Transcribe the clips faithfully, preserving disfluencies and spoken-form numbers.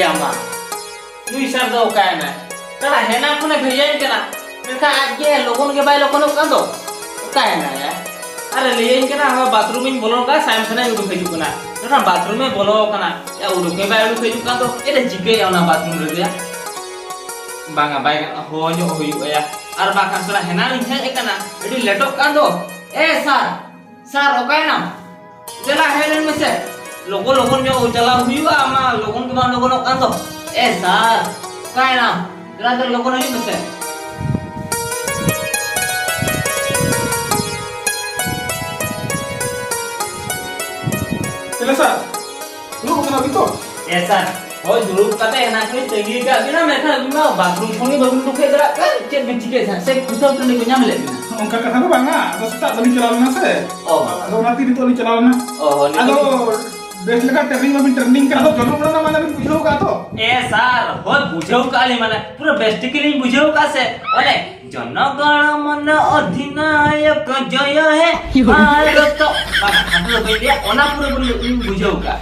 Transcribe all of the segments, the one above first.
ᱭᱟ ᱢᱟ, ᱱᱩᱭ ᱥᱟᱨ ᱫᱚ ᱚᱠᱟᱭᱮᱱᱟᱭ? ᱛᱟᱲᱟ ᱦᱮᱱᱟ ᱠᱷᱚᱱᱮ ᱵᱷᱮᱡᱟᱧ ᱠᱟᱱᱟ, ᱢᱮᱱᱠᱷᱟᱱ ᱟᱡ ᱜᱮ ᱞᱚᱜᱚᱱ ᱜᱮ ᱵᱟᱭ ᱞᱚᱜᱚᱱᱚᱜ ᱠᱟᱱ ᱫᱚ᱾ ᱚᱠᱟᱭᱮᱱᱟᱭ ᱭᱟ? ᱟᱨᱮ ᱞᱟᱹᱭᱟᱹᱧ ᱠᱟᱱᱟ, ᱦᱚᱸ ᱵᱟᱛᱷᱨᱩᱢᱤᱧ ᱵᱚᱞᱚᱱ ᱠᱟᱱᱟ, ᱥᱟᱭᱚᱢ ᱥᱮᱱᱮ ᱩᱰᱩᱠ ᱦᱤᱡᱩᱜ ᱠᱟᱱᱟ᱾ ᱢᱮᱱᱠᱷᱟᱱ ᱵᱟᱛᱷᱨᱩᱢᱮ ᱵᱚᱞᱚ ᱟᱠᱟᱱᱟ, ᱭᱟ ᱩᱰᱩᱠ ᱜᱮ ᱵᱟᱭ ᱩᱰᱩᱠ ᱦᱤᱡᱩᱜ ᱠᱟᱱ ᱫᱚ᱾ ᱪᱮᱫ ᱮ ᱪᱤᱠᱟᱹᱭᱟ ᱚᱱᱟ ᱵᱟᱛᱷᱨᱩᱢ ᱨᱮᱫᱚ ᱭᱟ? ᱵᱟᱝᱟ, ᱵᱟᱭ ᱜᱟᱱᱚᱜᱼᱟ, ᱦᱚᱦᱚ ᱧᱚᱜ ᱦᱩᱭᱩᱜᱼᱟ ᱭᱟ᱾ ᱟᱨ ᱵᱟᱝᱠᱷᱟᱱ ᱛᱷᱚᱲᱟ ᱦᱮᱱᱟ ᱨᱤᱧ ᱦᱮᱡ ᱟᱠᱟᱱᱟ, ᱟᱹᱰᱤ ᱞᱮᱴᱚᱜ ᱠᱟᱱ ᱫᱚ᱾ ᱮ ᱥᱟᱨ, ᱥᱟᱨ, ᱚᱠᱟᱭᱮᱱᱟᱢ? ᱫᱮᱞᱟ ᱦᱮᱡ ᱞᱮᱱ ᱢᱮᱥᱮ, ᱞᱚᱜᱚᱱ ᱞᱚᱜᱚᱱ ᱧᱚᱜ ᱪᱟᱞᱟᱣ ᱦᱩᱭᱩᱜᱼᱟ, ᱟᱢᱟᱜ ᱞᱚᱜᱚᱱ ᱜᱮ ᱵᱟᱝ ᱞᱚᱜᱚᱱᱚᱜ ᱠᱟᱱ ᱫᱚ᱾ ᱮ ᱥᱟᱨ, ᱚᱠᱟᱭᱮᱱᱟᱢ? ᱫᱮᱞᱟ ᱫᱮᱞᱟ ᱞᱚᱜᱚᱱ ᱦᱤᱡᱩᱜ ᱢᱮᱥᱮ᱾ ᱪᱮᱞᱮ ᱥᱟᱨ? ᱫᱩᱲᱩᱵ ᱟᱠᱟᱱᱟ ᱵᱤᱱ ᱛᱚ? ᱮ ᱥᱟᱨ, ᱦᱳᱭ, ᱫᱩᱲᱩᱵ ᱠᱟᱛᱮ ᱦᱮᱱᱟᱜ ᱠᱷᱟᱹᱞᱤ ᱛᱟᱺᱜᱤ ᱟᱠᱟᱫ ᱵᱤᱱᱟ, ᱢᱮᱱᱠᱷᱟᱱ ᱟᱹᱵᱤᱱ ᱢᱟ ᱵᱟᱛᱷᱨᱩᱢ ᱠᱷᱚᱱ ᱜᱮ ᱵᱟᱹᱵᱤᱱ ᱩᱰᱩᱠ ᱦᱮᱡ ᱫᱟᱲᱮᱭᱟᱜ ᱠᱟᱱ᱾ ᱪᱮᱫ ᱵᱤᱱ ᱪᱤᱠᱟᱹᱭᱮᱫ ᱛᱟᱦᱮᱸᱫ? ᱥᱮ ᱠᱷᱩᱥᱟᱹᱣ ᱴᱟᱺᱰᱤ ᱠᱚ ᱧᱟᱢ ᱞᱮᱫ ᱵᱤᱱᱟ? ᱚᱱᱠᱟ ᱠᱟᱛᱷᱟ ᱫᱚ ᱵᱟᱝᱟ, ᱟᱫᱚ ᱥᱮᱛᱟᱜ ᱵᱟᱹᱞᱤᱧ ᱪᱟᱞᱟᱣ ᱞᱮᱱᱟ ᱥᱮ᱾ ᱚ᱾ ᱟᱫᱚ ᱚᱱᱟᱛᱮ ᱱᱤᱛᱚᱜ ᱞᱤᱧ ᱪᱟᱞᱟᱣ ᱞᱮᱱᱟ᱾ ᱚ, ᱱᱤᱛᱚᱜ ᱟᱫᱚ ᱵᱮᱥ ᱞᱮᱠᱟ ᱴᱨᱮᱱᱤᱝ ᱢᱟᱵᱤᱱ ᱴᱨᱮᱱᱤᱝ ᱠᱟᱱᱟ, ᱟᱫᱚ ᱡᱚᱱᱚᱜ ᱚᱲᱟᱜ ᱢᱟ ᱵᱤᱱ ᱵᱩᱡᱷᱟᱹᱣ ᱠᱟᱜᱼᱟ ᱛᱚ? ᱮ ᱥᱟᱨ, ᱦᱳᱭ, ᱵᱩᱡᱷᱟᱹᱣ ᱠᱟᱜᱼᱟ ᱞᱤᱧ, ᱢᱟᱱᱮ ᱯᱩᱨᱟᱹ ᱵᱮᱥ ᱴᱷᱤᱠ ᱞᱤᱧ ᱵᱩᱡᱷᱟᱹᱣ ᱠᱟᱜᱼᱟ ᱥᱮ᱾ ᱚᱱᱮ ᱡᱚᱱᱚᱜᱚᱬ ᱢᱚᱱ ᱚᱫᱷᱤᱱᱟᱭᱚᱠ ᱡᱚᱭ ᱦᱮ ᱵᱷᱟᱨᱚᱛ᱾ ᱵᱟᱝ, ᱦᱟᱱᱛᱮ ᱫᱚ ᱵᱟᱹᱧ ᱞᱟᱹᱭᱟ, ᱚᱱᱟ ᱯᱩᱨᱟᱹ ᱯᱩᱨᱤ ᱞᱤᱧ ᱵᱩᱡᱷᱟᱹᱣ ᱠᱟᱜᱼᱟ᱾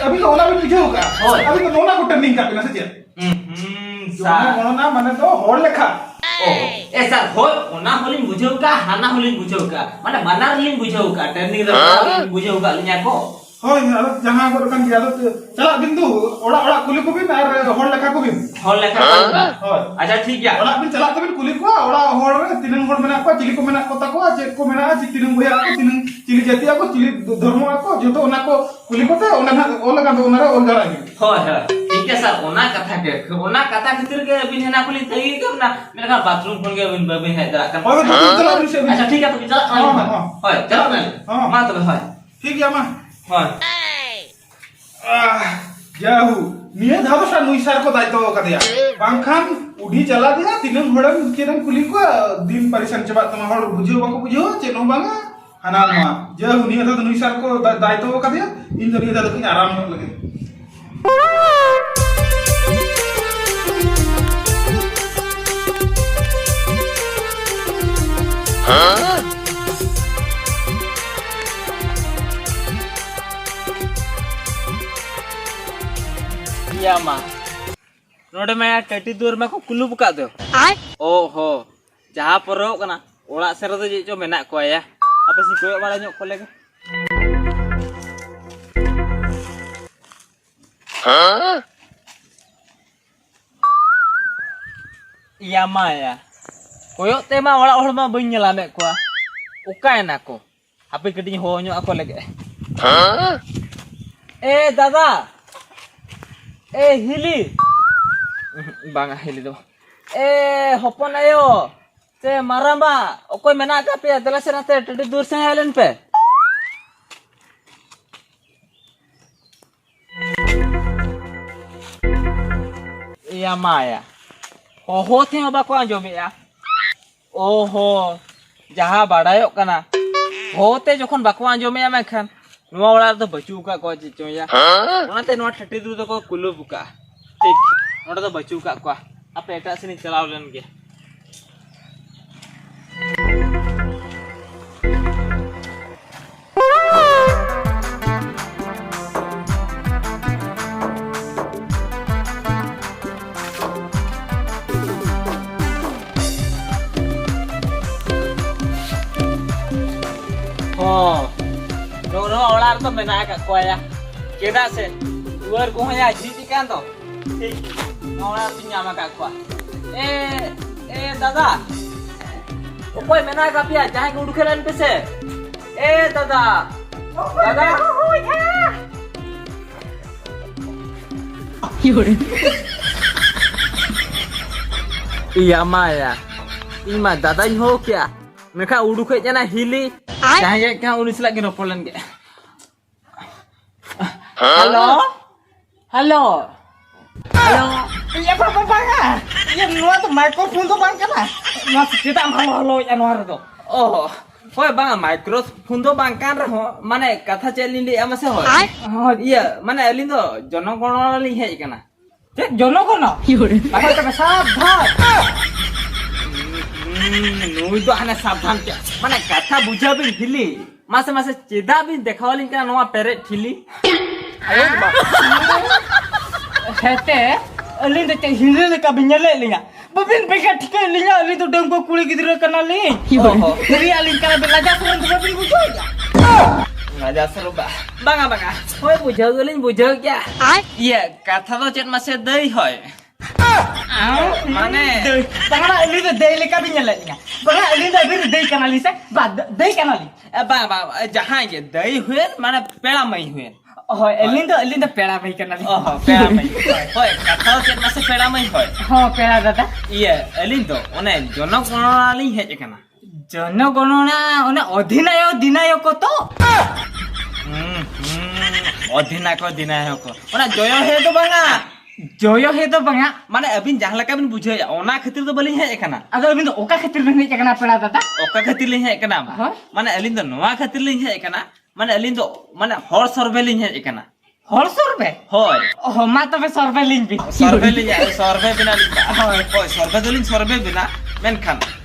ᱟᱹᱵᱤᱱ ᱫᱚ ᱚᱱᱟ ᱵᱤᱱ ᱵᱩᱡᱷᱟᱹᱣ ᱠᱟᱜᱼᱟ? ᱦᱳᱭ᱾ ᱟᱹᱵᱤᱱ ᱫᱚ ᱱᱚᱣᱟ ᱠᱚ ᱴᱨᱮᱱᱤᱝ ᱠᱟᱜ ᱵᱤᱱᱟ ᱥᱮ ᱪᱮᱫ? ᱦᱩᱸ, ᱦᱩᱸ, ᱡᱚᱱᱚ ᱥᱟᱨ᱾ ᱜᱚᱬᱚᱱᱟ ᱢᱟᱱᱮ ᱫᱚ ᱦᱚᱲ ᱞᱮᱠᱷᱟ᱾ ᱚ, ᱮ ᱥᱟᱨ, ᱦᱳᱭ, ᱚᱱᱟ ᱦᱚᱸᱞᱤᱧ ᱵᱩᱡᱷᱟᱹᱣ ᱠᱟᱜᱼᱟ, ᱦᱟᱱᱟ ᱦᱚᱸᱞᱤᱧ ᱵᱩᱡᱷᱟᱹᱣ ᱠᱟᱜᱼᱟ᱾ ᱢᱟᱱᱮ ᱵᱟᱱᱟᱨ ᱞᱤᱧ ᱵᱩᱡᱷᱟᱹᱣ ᱠᱟᱜᱼᱟ, ᱴᱨᱮᱱᱤᱝ ᱨᱮ ᱦᱮᱸ? ᱵᱟᱱᱟᱨ ᱞᱤᱧ ᱵᱩᱡᱷᱟᱹᱣ ᱠᱟᱜ ᱞᱤᱧᱟ ᱠᱚ᱾ ᱦᱳᱭ, ᱦᱳᱭ, ᱟᱫᱚ ᱡᱟᱦᱟᱸ ᱜᱚᱫ ᱟᱠᱟᱱ ᱜᱮᱭᱟ, ᱟᱫᱚ ᱪᱟᱞᱟᱜ ᱵᱤᱱ ᱫᱩ, ᱚᱲᱟᱜ ᱚᱲᱟᱜ ᱠᱩᱞᱤ ᱠᱚᱵᱤᱱ ᱟᱨ ᱦᱚᱲ ᱞᱮᱠᱷᱟ ᱠᱚᱵᱤᱱ᱾ ᱦᱚᱲ ᱞᱮᱠᱷᱟ ᱠᱚᱵᱤᱱ᱾ ᱦᱳᱭ᱾ ᱟᱪᱪᱷᱟ, ᱴᱷᱤᱠ ᱜᱮᱭᱟ᱾ ᱚᱲᱟᱜ ᱵᱤᱱ ᱪᱟᱞᱟᱜ ᱛᱮᱵᱤᱱ ᱠᱩᱞᱤ ᱠᱚᱣᱟ, ᱚᱲᱟᱜ ᱦᱚᱲ ᱨᱮ ᱛᱤᱱᱟᱹᱝ ᱦᱚᱲ ᱢᱮᱱᱟᱜ ᱠᱚᱣᱟ, ᱪᱤᱞᱤ ᱠᱚ ᱢᱮᱱᱟᱜ ᱠᱚᱛᱟ ᱠᱚᱣᱟ, ᱪᱮᱫ ᱠᱚ ᱢᱮᱱᱟᱜᱼᱟ, ᱪᱮᱫ ᱛᱤᱱᱟᱹᱝ ᱵᱚᱭᱦᱟ ᱟᱠᱚ, ᱛᱤᱱᱟᱹᱝ ᱪᱤᱞᱤ ᱡᱟᱹᱛᱤ ᱟᱠᱚ, ᱪᱤᱞᱤ ᱫᱷᱚᱨᱢᱚ ᱟᱠᱚ, ᱡᱚᱛᱚ ᱚᱱᱟ ᱠᱚ ᱠᱩᱞᱤ ᱠᱚᱛᱮ ᱚᱸᱰᱮ ᱱᱟᱜ ᱚᱞ ᱟᱠᱟᱱ ᱫᱚ, ᱚᱱᱟ ᱨᱮ ᱚᱞ ᱡᱟᱲᱟᱭ ᱵᱤᱱ᱾ ᱦᱳᱭ, ᱦᱳᱭ, ᱴᱷᱤᱠ ᱜᱮᱭᱟ ᱥᱟᱨ, ᱚᱱᱟ ᱠᱟᱛᱷᱟ ᱜᱮ, ᱚᱱᱟ ᱠᱟᱛᱷᱟ ᱠᱷᱟᱹᱛᱤᱨ ᱜᱮ ᱟᱹᱵᱤᱱ ᱦᱮᱱᱟ ᱠᱚᱞᱤᱧ ᱛᱟᱹᱜᱤ ᱠᱟᱜ ᱵᱤᱱᱟ, ᱢᱮᱱᱠᱷᱟᱱ ᱵᱟᱛᱷᱨᱩᱢ ᱠᱷᱚᱱ ᱜᱮ ᱟᱹᱵᱤᱱ ᱵᱟᱹᱵᱤᱱ ᱦᱮᱡ ᱫᱟᱲᱮᱭᱟᱜ ᱠᱟᱱᱟ᱾ ᱦᱳᱭ, ᱦᱳᱭ, ᱪᱟᱞᱟᱜ ᱵᱤᱱ ᱥᱮ ᱟᱹᱵᱤᱱ᱾ ᱟᱪᱪᱷᱟ, ᱴᱷᱤᱠ ᱜᱮᱭᱟ, ᱛᱚᱵᱮ ᱪᱟᱞᱟᱜ ᱠᱟᱱᱟ ᱦᱚᱸ, ᱞᱤᱧ᱾ ᱦᱚᱸ, ᱦᱚᱸ᱾ ᱦᱳᱭ, ᱪᱟᱞᱟᱜ ᱠᱟᱱᱟ ᱞᱤᱧ᱾ ᱦᱚᱸ᱾ ᱢᱟ ᱛᱚᱵᱮ, ᱦᱳᱭ᱾ ᱴᱷᱤᱠ ᱜᱮᱭᱟ, ᱢᱟ᱾ ᱦᱳᱭ᱾ ᱟᱦ, ᱡᱟᱦᱳ, ᱱᱤᱭᱟᱹ ᱫᱷᱟᱣ ᱫᱚ ᱥᱟᱨ ᱱᱩᱭ ᱥᱟᱨ ᱠᱚ ᱫᱟᱭᱤᱛᱛᱚ ᱟᱠᱟᱫᱮᱭᱟ᱾ ᱵᱟᱝᱠᱷᱟᱱ ᱩᱰᱤ ᱪᱟᱞᱟᱣ ᱫᱮᱭᱟ, ᱛᱤᱱᱟᱹᱝ ᱦᱚᱲᱮᱢ ᱪᱮᱫ ᱮᱢ ᱠᱩᱞᱤ ᱠᱚᱣᱟ, ᱫᱤᱱ ᱯᱟᱨᱤᱥᱟᱱ ᱪᱟᱵᱟᱜ ᱛᱟᱢᱟ, ᱦᱚᱲ ᱵᱩᱡᱷᱟᱹᱣ ᱵᱟᱠᱚ ᱵᱩᱡᱷᱟᱹᱣᱟ, ᱪᱮᱫ ᱦᱚᱸ ᱵᱟᱝᱟ, ᱦᱟᱱᱟ ᱱᱚᱣᱟ᱾ ᱡᱟᱦᱳ, ᱱᱤᱭᱟᱹ ᱫᱷᱟᱣ ᱫᱚ ᱱᱩᱭ ᱥᱟᱨ ᱠᱚ ᱫᱟ-, ᱫᱟᱭᱤᱛᱛᱚ ᱟᱠᱟᱫᱮᱭᱟ, ᱤᱧ ᱫᱚ ᱱᱤᱭᱟᱹ ᱫᱷᱟᱣ ᱫᱚ ᱠᱟᱹᱡ ᱟᱨᱟᱢ ᱧᱚᱜ ᱞᱟᱹᱜᱤᱫ᱾ ᱤᱭᱟ ᱢᱟ, ᱱᱚᱰᱮ ᱢᱟ ᱴᱟᱹᱴᱤ ᱫᱩᱣᱟᱹᱨ ᱢᱟᱠᱚ ᱠᱩᱞᱩᱯ ᱟᱠᱟᱫ ᱫᱚ᱾ ᱚ ᱦᱚ, ᱡᱟᱦᱟᱸ ᱯᱚᱨᱚᱜ ᱠᱟᱱᱟ, ᱚᱲᱟᱜ ᱥᱮᱫ ᱨᱮᱫᱚ ᱪᱮᱫ ᱪᱚ ᱢᱮᱱᱟᱜ ᱠᱚᱣᱟ ᱭᱟ᱾ ᱟᱯᱮ ᱥᱮᱫ ᱠᱚᱭᱚᱜ ᱵᱟᱲᱟ ᱧᱚᱜ ᱠᱚ ᱞᱮᱜᱮ᱾ ᱤᱭᱟ ᱢᱟ ᱭᱟ, ᱠᱚᱭᱚᱜ ᱛᱮᱢᱟ ᱚᱲᱟᱜ ᱦᱚᱲ ᱢᱟ ᱵᱟᱹᱧ ᱧᱮᱞᱟᱢᱮᱫ ᱠᱚᱣᱟ, ᱚᱠᱟᱭᱮᱱᱟ ᱠᱚ? ᱦᱟᱯᱮ ᱠᱟᱹᱴᱤᱡ ᱤᱧ ᱦᱚᱦᱚ ᱧᱚᱜ ᱟᱠᱚ ᱞᱮᱜᱮ᱾ ᱮ ᱫᱟᱫᱟ, ᱮ ᱦᱤᱞᱤ, ᱵᱟᱝᱟ ᱦᱤᱞᱤ ᱫᱚ ᱵᱟᱝ᱾ ᱮ ᱦᱚᱯᱚᱱ ᱟᱭᱳ, ᱥᱮ ᱢᱟᱨᱟᱢᱵᱟ, ᱚᱠᱚᱭ ᱢᱮᱱᱟᱜ ᱟᱠᱟᱫ ᱯᱮᱭᱟ? ᱫᱮᱞᱟ ᱥᱮ ᱱᱟᱛᱮ ᱴᱟᱹᱴᱤ ᱫᱩᱣᱟᱹᱨ ᱥᱮᱫ ᱦᱮᱡ ᱞᱮᱱ ᱯᱮ᱾ ᱮᱭᱟ ᱢᱟᱭᱟ, ᱦᱚᱦᱚ ᱛᱮᱦᱚᱸ ᱵᱟᱠᱚ ᱟᱸᱡᱚᱢᱮᱜᱼᱟ᱾ ᱚᱦᱚ, ᱡᱟᱦᱟᱸ ᱵᱟᱰᱟᱭᱚᱜ ᱠᱟᱱᱟ, ᱦᱚᱦᱚ ᱛᱮ ᱡᱚᱠᱷᱚᱱ ᱵᱟᱠᱚ ᱟᱸᱡᱚᱢᱮᱜᱼᱟ, ᱢᱮᱱᱠᱷᱟᱱ ᱱᱚᱣᱟ ᱚᱲᱟᱜ ᱨᱮᱫᱚ ᱵᱟᱹᱪᱩᱜ ᱟᱠᱟᱫ ᱠᱚᱣᱟ ᱪᱮᱫ ᱪᱚᱝ ᱭᱟ᱾ ᱚᱱᱟᱛᱮ ᱱᱚᱣᱟ ᱴᱟᱹᱴᱤ ᱫᱩᱣᱟᱹᱨ ᱫᱚᱠᱚ ᱠᱩᱞᱩᱯ ᱟᱠᱟᱫᱼᱟ᱾ ᱴᱷᱤᱠ, ᱱᱚᱰᱮ ᱫᱚ ᱵᱟᱹᱪᱩᱜ ᱟᱠᱟᱫ ᱠᱚᱣᱟ᱾ ᱟᱯᱮ ᱮᱴᱟᱜ ᱥᱮᱱᱤᱧ ᱪᱟᱞᱟᱣ ᱞᱮᱱ ᱜᱮ᱾ ᱦᱚᱸ, ᱱᱚᱜᱼᱚ ᱱᱚᱣᱟ ᱚᱲᱟᱜ ᱨᱮᱫᱚ ᱢᱮᱱᱟᱜ ᱟᱠᱟᱫ ᱠᱚᱣᱟ ᱭᱟ᱾ ᱪᱮᱫᱟᱜ ᱥᱮ ᱫᱩᱣᱟᱹᱨ ᱠᱚᱦᱚᱸ ᱭᱟ ᱡᱷᱤᱡ ᱟᱠᱟᱱ ᱫᱚ᱾ ᱴᱷᱤᱠ, ᱱᱚᱣᱟ ᱚᱲᱟᱜ ᱨᱮᱫᱚᱧ ᱧᱟᱢ ᱟᱠᱟᱫ ᱠᱚᱣᱟ᱾ ᱮ, ᱮ ᱫᱟᱫᱟ, ᱚᱠᱚᱭ ᱢᱮᱱᱟᱜ ᱟᱠᱟᱫ ᱯᱮᱭᱟ? ᱡᱟᱦᱟᱸᱭ ᱜᱮ ᱩᱰᱩᱠ ᱦᱮᱡ ᱞᱮᱱ ᱯᱮᱥᱮ᱾ ᱮ ᱫᱟᱫᱟ, ᱫᱟᱫᱟ᱾ ᱤᱭᱟ ᱢᱟᱭᱟ, ᱤᱧ ᱢᱟ ᱫᱟᱫᱟᱧ ᱦᱚᱦᱚ ᱠᱮᱜᱼᱟ, ᱢᱮᱱᱠᱷᱟᱱ ᱩᱰᱩᱠ ᱦᱮᱡ ᱮᱱᱟ ᱦᱤᱞᱤ᱾ ᱡᱟᱦᱟᱸᱭ ᱦᱮᱡ ᱠᱟᱱᱟ ᱩᱱᱤ ᱥᱟᱞᱟᱜ ᱜᱮ ᱨᱚᱯᱚᱲ ᱞᱮᱱ ᱜᱮ᱾ Hello, hello. ᱦᱮᱞᱳ᱾ ᱤᱭᱟᱹ, ᱵᱟᱝ, ᱵᱟᱝ, ᱵᱟᱝᱟ᱾ ᱤᱭᱟᱹ, ᱱᱚᱣᱟ ᱫᱚ ᱢᱟᱭᱠᱨᱳᱯᱷᱳᱱ ᱫᱚ ᱵᱟᱝ ᱠᱟᱱᱟ᱾ ᱱᱚᱣᱟ ᱪᱮᱫᱟᱜ ᱮᱢ ᱦᱮᱞᱳ ᱦᱮᱞᱳᱭᱮᱫᱼᱟ ᱱᱚᱣᱟ ᱨᱮᱫᱚ? ᱚ, ᱦᱳᱭ, ᱵᱟᱝᱟ, ᱢᱟᱭᱠᱨᱳᱯᱷᱳᱱ ᱫᱚ ᱵᱟᱝ ᱠᱟᱱ ᱨᱮᱦᱚᱸ, ᱢᱟᱱᱮ, ᱠᱟᱛᱷᱟ ᱪᱮᱫ ᱞᱤᱧ ᱞᱟᱹᱭᱮᱫᱼᱟ ᱢᱟᱥᱮ? ᱦᱳᱭ᱾ ᱦᱳᱭ᱾ ᱤᱭᱟᱹ, ᱢᱟᱱᱮ, ᱟᱹᱞᱤᱧ ᱫᱚ ᱡᱚᱱᱚᱜᱚᱬᱚ ᱞᱤᱧ ᱦᱮᱡ ᱟᱠᱟᱱᱟ᱾ ᱪᱮᱫ ᱡᱚᱱᱚᱜᱚᱱᱚ? ᱤᱭᱳ ᱨᱮ᱾ ᱵᱟᱠᱷᱟᱡ ᱛᱚᱵᱮ ᱥᱟᱵᱫᱷᱟᱱ᱾ ᱦᱩᱸ, ᱱᱩᱭ ᱫᱚ ᱦᱟᱱᱮ ᱥᱟᱵᱫᱷᱟᱱ ᱪᱮᱫ? ᱢᱟᱱᱮ ᱠᱟᱛᱷᱟ ᱵᱩᱡᱷᱟᱹᱣ ᱵᱤᱱ ᱦᱤᱞᱤ᱾ ᱢᱟᱥᱮ, ᱢᱟᱥᱮ, ᱪᱮᱫᱟᱜ ᱵᱤᱱ ᱫᱮᱠᱷᱟᱣ ᱟᱹᱞᱤᱧ ᱠᱟᱱᱟ ᱱᱚᱣᱟ ᱯᱮᱨᱮᱡ ᱴᱷᱤᱞᱤ? ᱟᱭᱳ ᱵᱟᱵᱟ᱾ ᱦᱮᱸᱛᱮ, ᱟᱹᱞᱤᱧ ᱫᱚ ᱪᱮᱫ ᱦᱤᱱᱫᱤ ᱞᱮᱠᱟ ᱵᱤᱱ ᱧᱮᱞᱮᱫ ᱞᱤᱧᱟ? ᱵᱟᱹᱵᱤᱱ ᱵᱮᱸᱜᱮᱫ ᱴᱷᱤᱠᱟᱹᱭᱮᱫ ᱞᱤᱧᱟ, ᱟᱹᱞᱤᱧ ᱫᱚ ᱰᱟᱺᱜᱩᱣᱟᱹ ᱠᱩᱲᱤ ᱜᱤᱫᱽᱨᱟᱹ ᱠᱟᱱᱟᱞᱤᱧ᱾ ᱚᱦᱚ᱾ ᱦᱤᱨᱤ ᱟᱹᱞᱤᱧ ᱠᱟᱱᱟ ᱵᱤᱱ, ᱞᱟᱡᱟ ᱥᱚᱨᱚᱢ ᱫᱚ ᱵᱟᱹᱵᱤᱱ ᱵᱩᱡᱷᱟᱹᱣᱮᱫᱼᱟ? ᱞᱟᱡᱟ ᱥᱚᱨᱚᱢ ᱵᱟ-, ᱵᱟᱝᱟ, ᱵᱟᱝᱟ᱾ ᱦᱳᱭ, ᱵᱩᱡᱷᱟᱹᱣ ᱫᱚᱞᱤᱧ ᱵᱩᱡᱷᱟᱹᱣ ᱜᱮᱭᱟ᱾ ᱤᱭᱟᱹ, ᱠᱟᱛᱷᱟ ᱫᱚ ᱪᱮᱫ ᱢᱟᱥᱮ ᱫᱟᱹᱭ ᱦᱚᱭ? ᱢᱟᱱᱮ ᱫᱟᱹᱭ, ᱵᱟᱝᱟ, ᱟᱹᱞᱤᱧ ᱫᱚ ᱫᱟᱹᱭ ᱞᱮᱠᱟ ᱵᱤᱱ ᱧᱮᱞᱮᱫ ᱞᱤᱧᱟ᱾ ᱵᱟᱝᱟ, ᱟᱹᱞᱤᱧ ᱫᱚ ᱟᱹᱵᱤᱱ ᱫᱚ ᱫᱟᱹᱭ ᱠᱟᱱᱟᱞᱤᱧ ᱥᱮ? ᱵᱟ-, ᱫᱟᱹᱭ ᱠᱟᱱᱟᱞᱤᱧ᱾ ᱮ, ᱵᱟᱝ, ᱵᱟᱝ, ᱡᱟᱦᱟᱸᱭ ᱜᱮ ᱫᱟᱹᱭ ᱦᱩᱭᱮᱱ, ᱢᱟᱱᱮ ᱯᱮᱲᱟ ᱢᱟᱹᱭ ᱦᱩᱭᱮᱱ᱾ ᱦᱳᱭ, ᱟᱹᱞᱤᱧ ᱫᱚ, ᱟᱹᱞᱤᱧ ᱫᱚ ᱯᱮᱲᱟ ᱢᱟᱹᱭ ᱠᱟᱱᱟᱞᱤᱧ᱾ ᱚ ᱦᱚᱸ, ᱯᱮᱲᱟ ᱢᱟᱹᱭ᱾ ᱦᱳᱭ, ᱦᱳᱭ, ᱠᱟᱛᱷᱟ ᱫᱚ ᱪᱮᱫ ᱢᱟᱥᱮ ᱯᱮᱲᱟ ᱢᱟᱹᱭ? ᱦᱳᱭ᱾ ᱦᱚᱸ, ᱯᱮᱲᱟ ᱫᱟᱫᱟ᱾ ᱤᱭᱟᱹ, ᱟᱹᱞᱤᱧ ᱫᱚ ᱚᱱᱮ ᱡᱚᱱᱚᱜᱚᱬᱟ ᱞᱤᱧ ᱦᱮᱡ ᱟᱠᱟᱱᱟ᱾ ᱡᱚᱱᱚᱜᱚᱬᱟ, ᱚᱱᱮ ᱚᱫᱷᱤᱱᱟᱭᱚᱠ ᱫᱷᱤᱱᱟᱭᱚᱠ ᱠᱚ ᱛᱚ? ᱦᱩᱸ, ᱦᱩᱸ, ᱚᱫᱷᱤᱱᱟᱭᱚᱠ ᱫᱷᱤᱱᱟᱭᱚᱠ ᱠᱚ᱾ ᱚᱱᱟ ᱡᱚᱭᱚ ᱦᱮ ᱫᱚ ᱵᱟᱝᱟ᱾ ᱡᱚᱭᱚ ᱦᱮ ᱫᱚ ᱵᱟᱝᱟ᱾ ᱢᱟᱱᱮ ᱟᱹᱵᱤᱱ ᱡᱟᱦᱟᱸ ᱞᱮᱠᱟ ᱵᱤᱱ ᱵᱩᱡᱷᱟᱹᱣᱮᱫᱼᱟ, ᱚᱱᱟ ᱠᱷᱟᱹᱛᱤᱨ ᱫᱚ ᱵᱟᱹᱞᱤᱧ ᱦᱮᱡ ᱟᱠᱟᱱᱟ᱾ ᱟᱫᱚ ᱟᱹᱵᱤᱱ ᱫᱚ ᱚᱠᱟ ᱠᱷᱟᱹᱛᱤᱨ ᱵᱤᱱ ᱦᱮᱡ ᱟᱠᱟᱱᱟ, ᱯᱮᱲᱟ ᱫᱟᱫᱟ? ᱚᱠᱟ ᱠᱷᱟᱹᱛᱤᱨ ᱞᱤᱧ ᱦᱮᱡ ᱟᱠᱟᱱᱟ? ᱦᱳᱭ᱾ ᱢᱟᱱᱮ ᱟᱹᱞᱤᱧ ᱫᱚ ᱱᱚᱣᱟ ᱠᱷᱟᱹᱛᱤᱨ ᱞᱤᱧ ᱦᱮᱡ ᱟᱠᱟᱱᱟ, ᱢᱟᱱᱮ ᱟᱹᱞᱤᱧ ᱫᱚ, ᱢᱟᱱᱮ ᱦᱚᱲ ᱥᱚᱨᱵᱷᱮ ᱞᱤᱧ ᱦᱮᱡ ᱟᱠᱟᱱᱟ᱾ ᱦᱚᱲ ᱥᱚᱨᱵᱷᱮ? ᱦᱳᱭ᱾ ᱚ, ᱢᱟ ᱛᱚᱵᱮ ᱥᱚᱨᱵᱷᱮ ᱞᱤᱧ ᱵᱤᱱ᱾ ᱥᱚᱨᱵᱷᱮ ᱞᱤᱧ, ᱥᱚᱨᱵᱷᱮ ᱵᱤᱱᱟ ᱞᱤᱧ᱾ ᱦᱳᱭ᱾ ᱦᱳᱭ, ᱥᱚᱨᱵᱷᱮ ᱫᱚᱞᱤᱧ ᱥᱚᱨᱵᱷᱮ ᱵᱤᱱᱟ, ᱢᱮᱱᱠᱷᱟᱱ,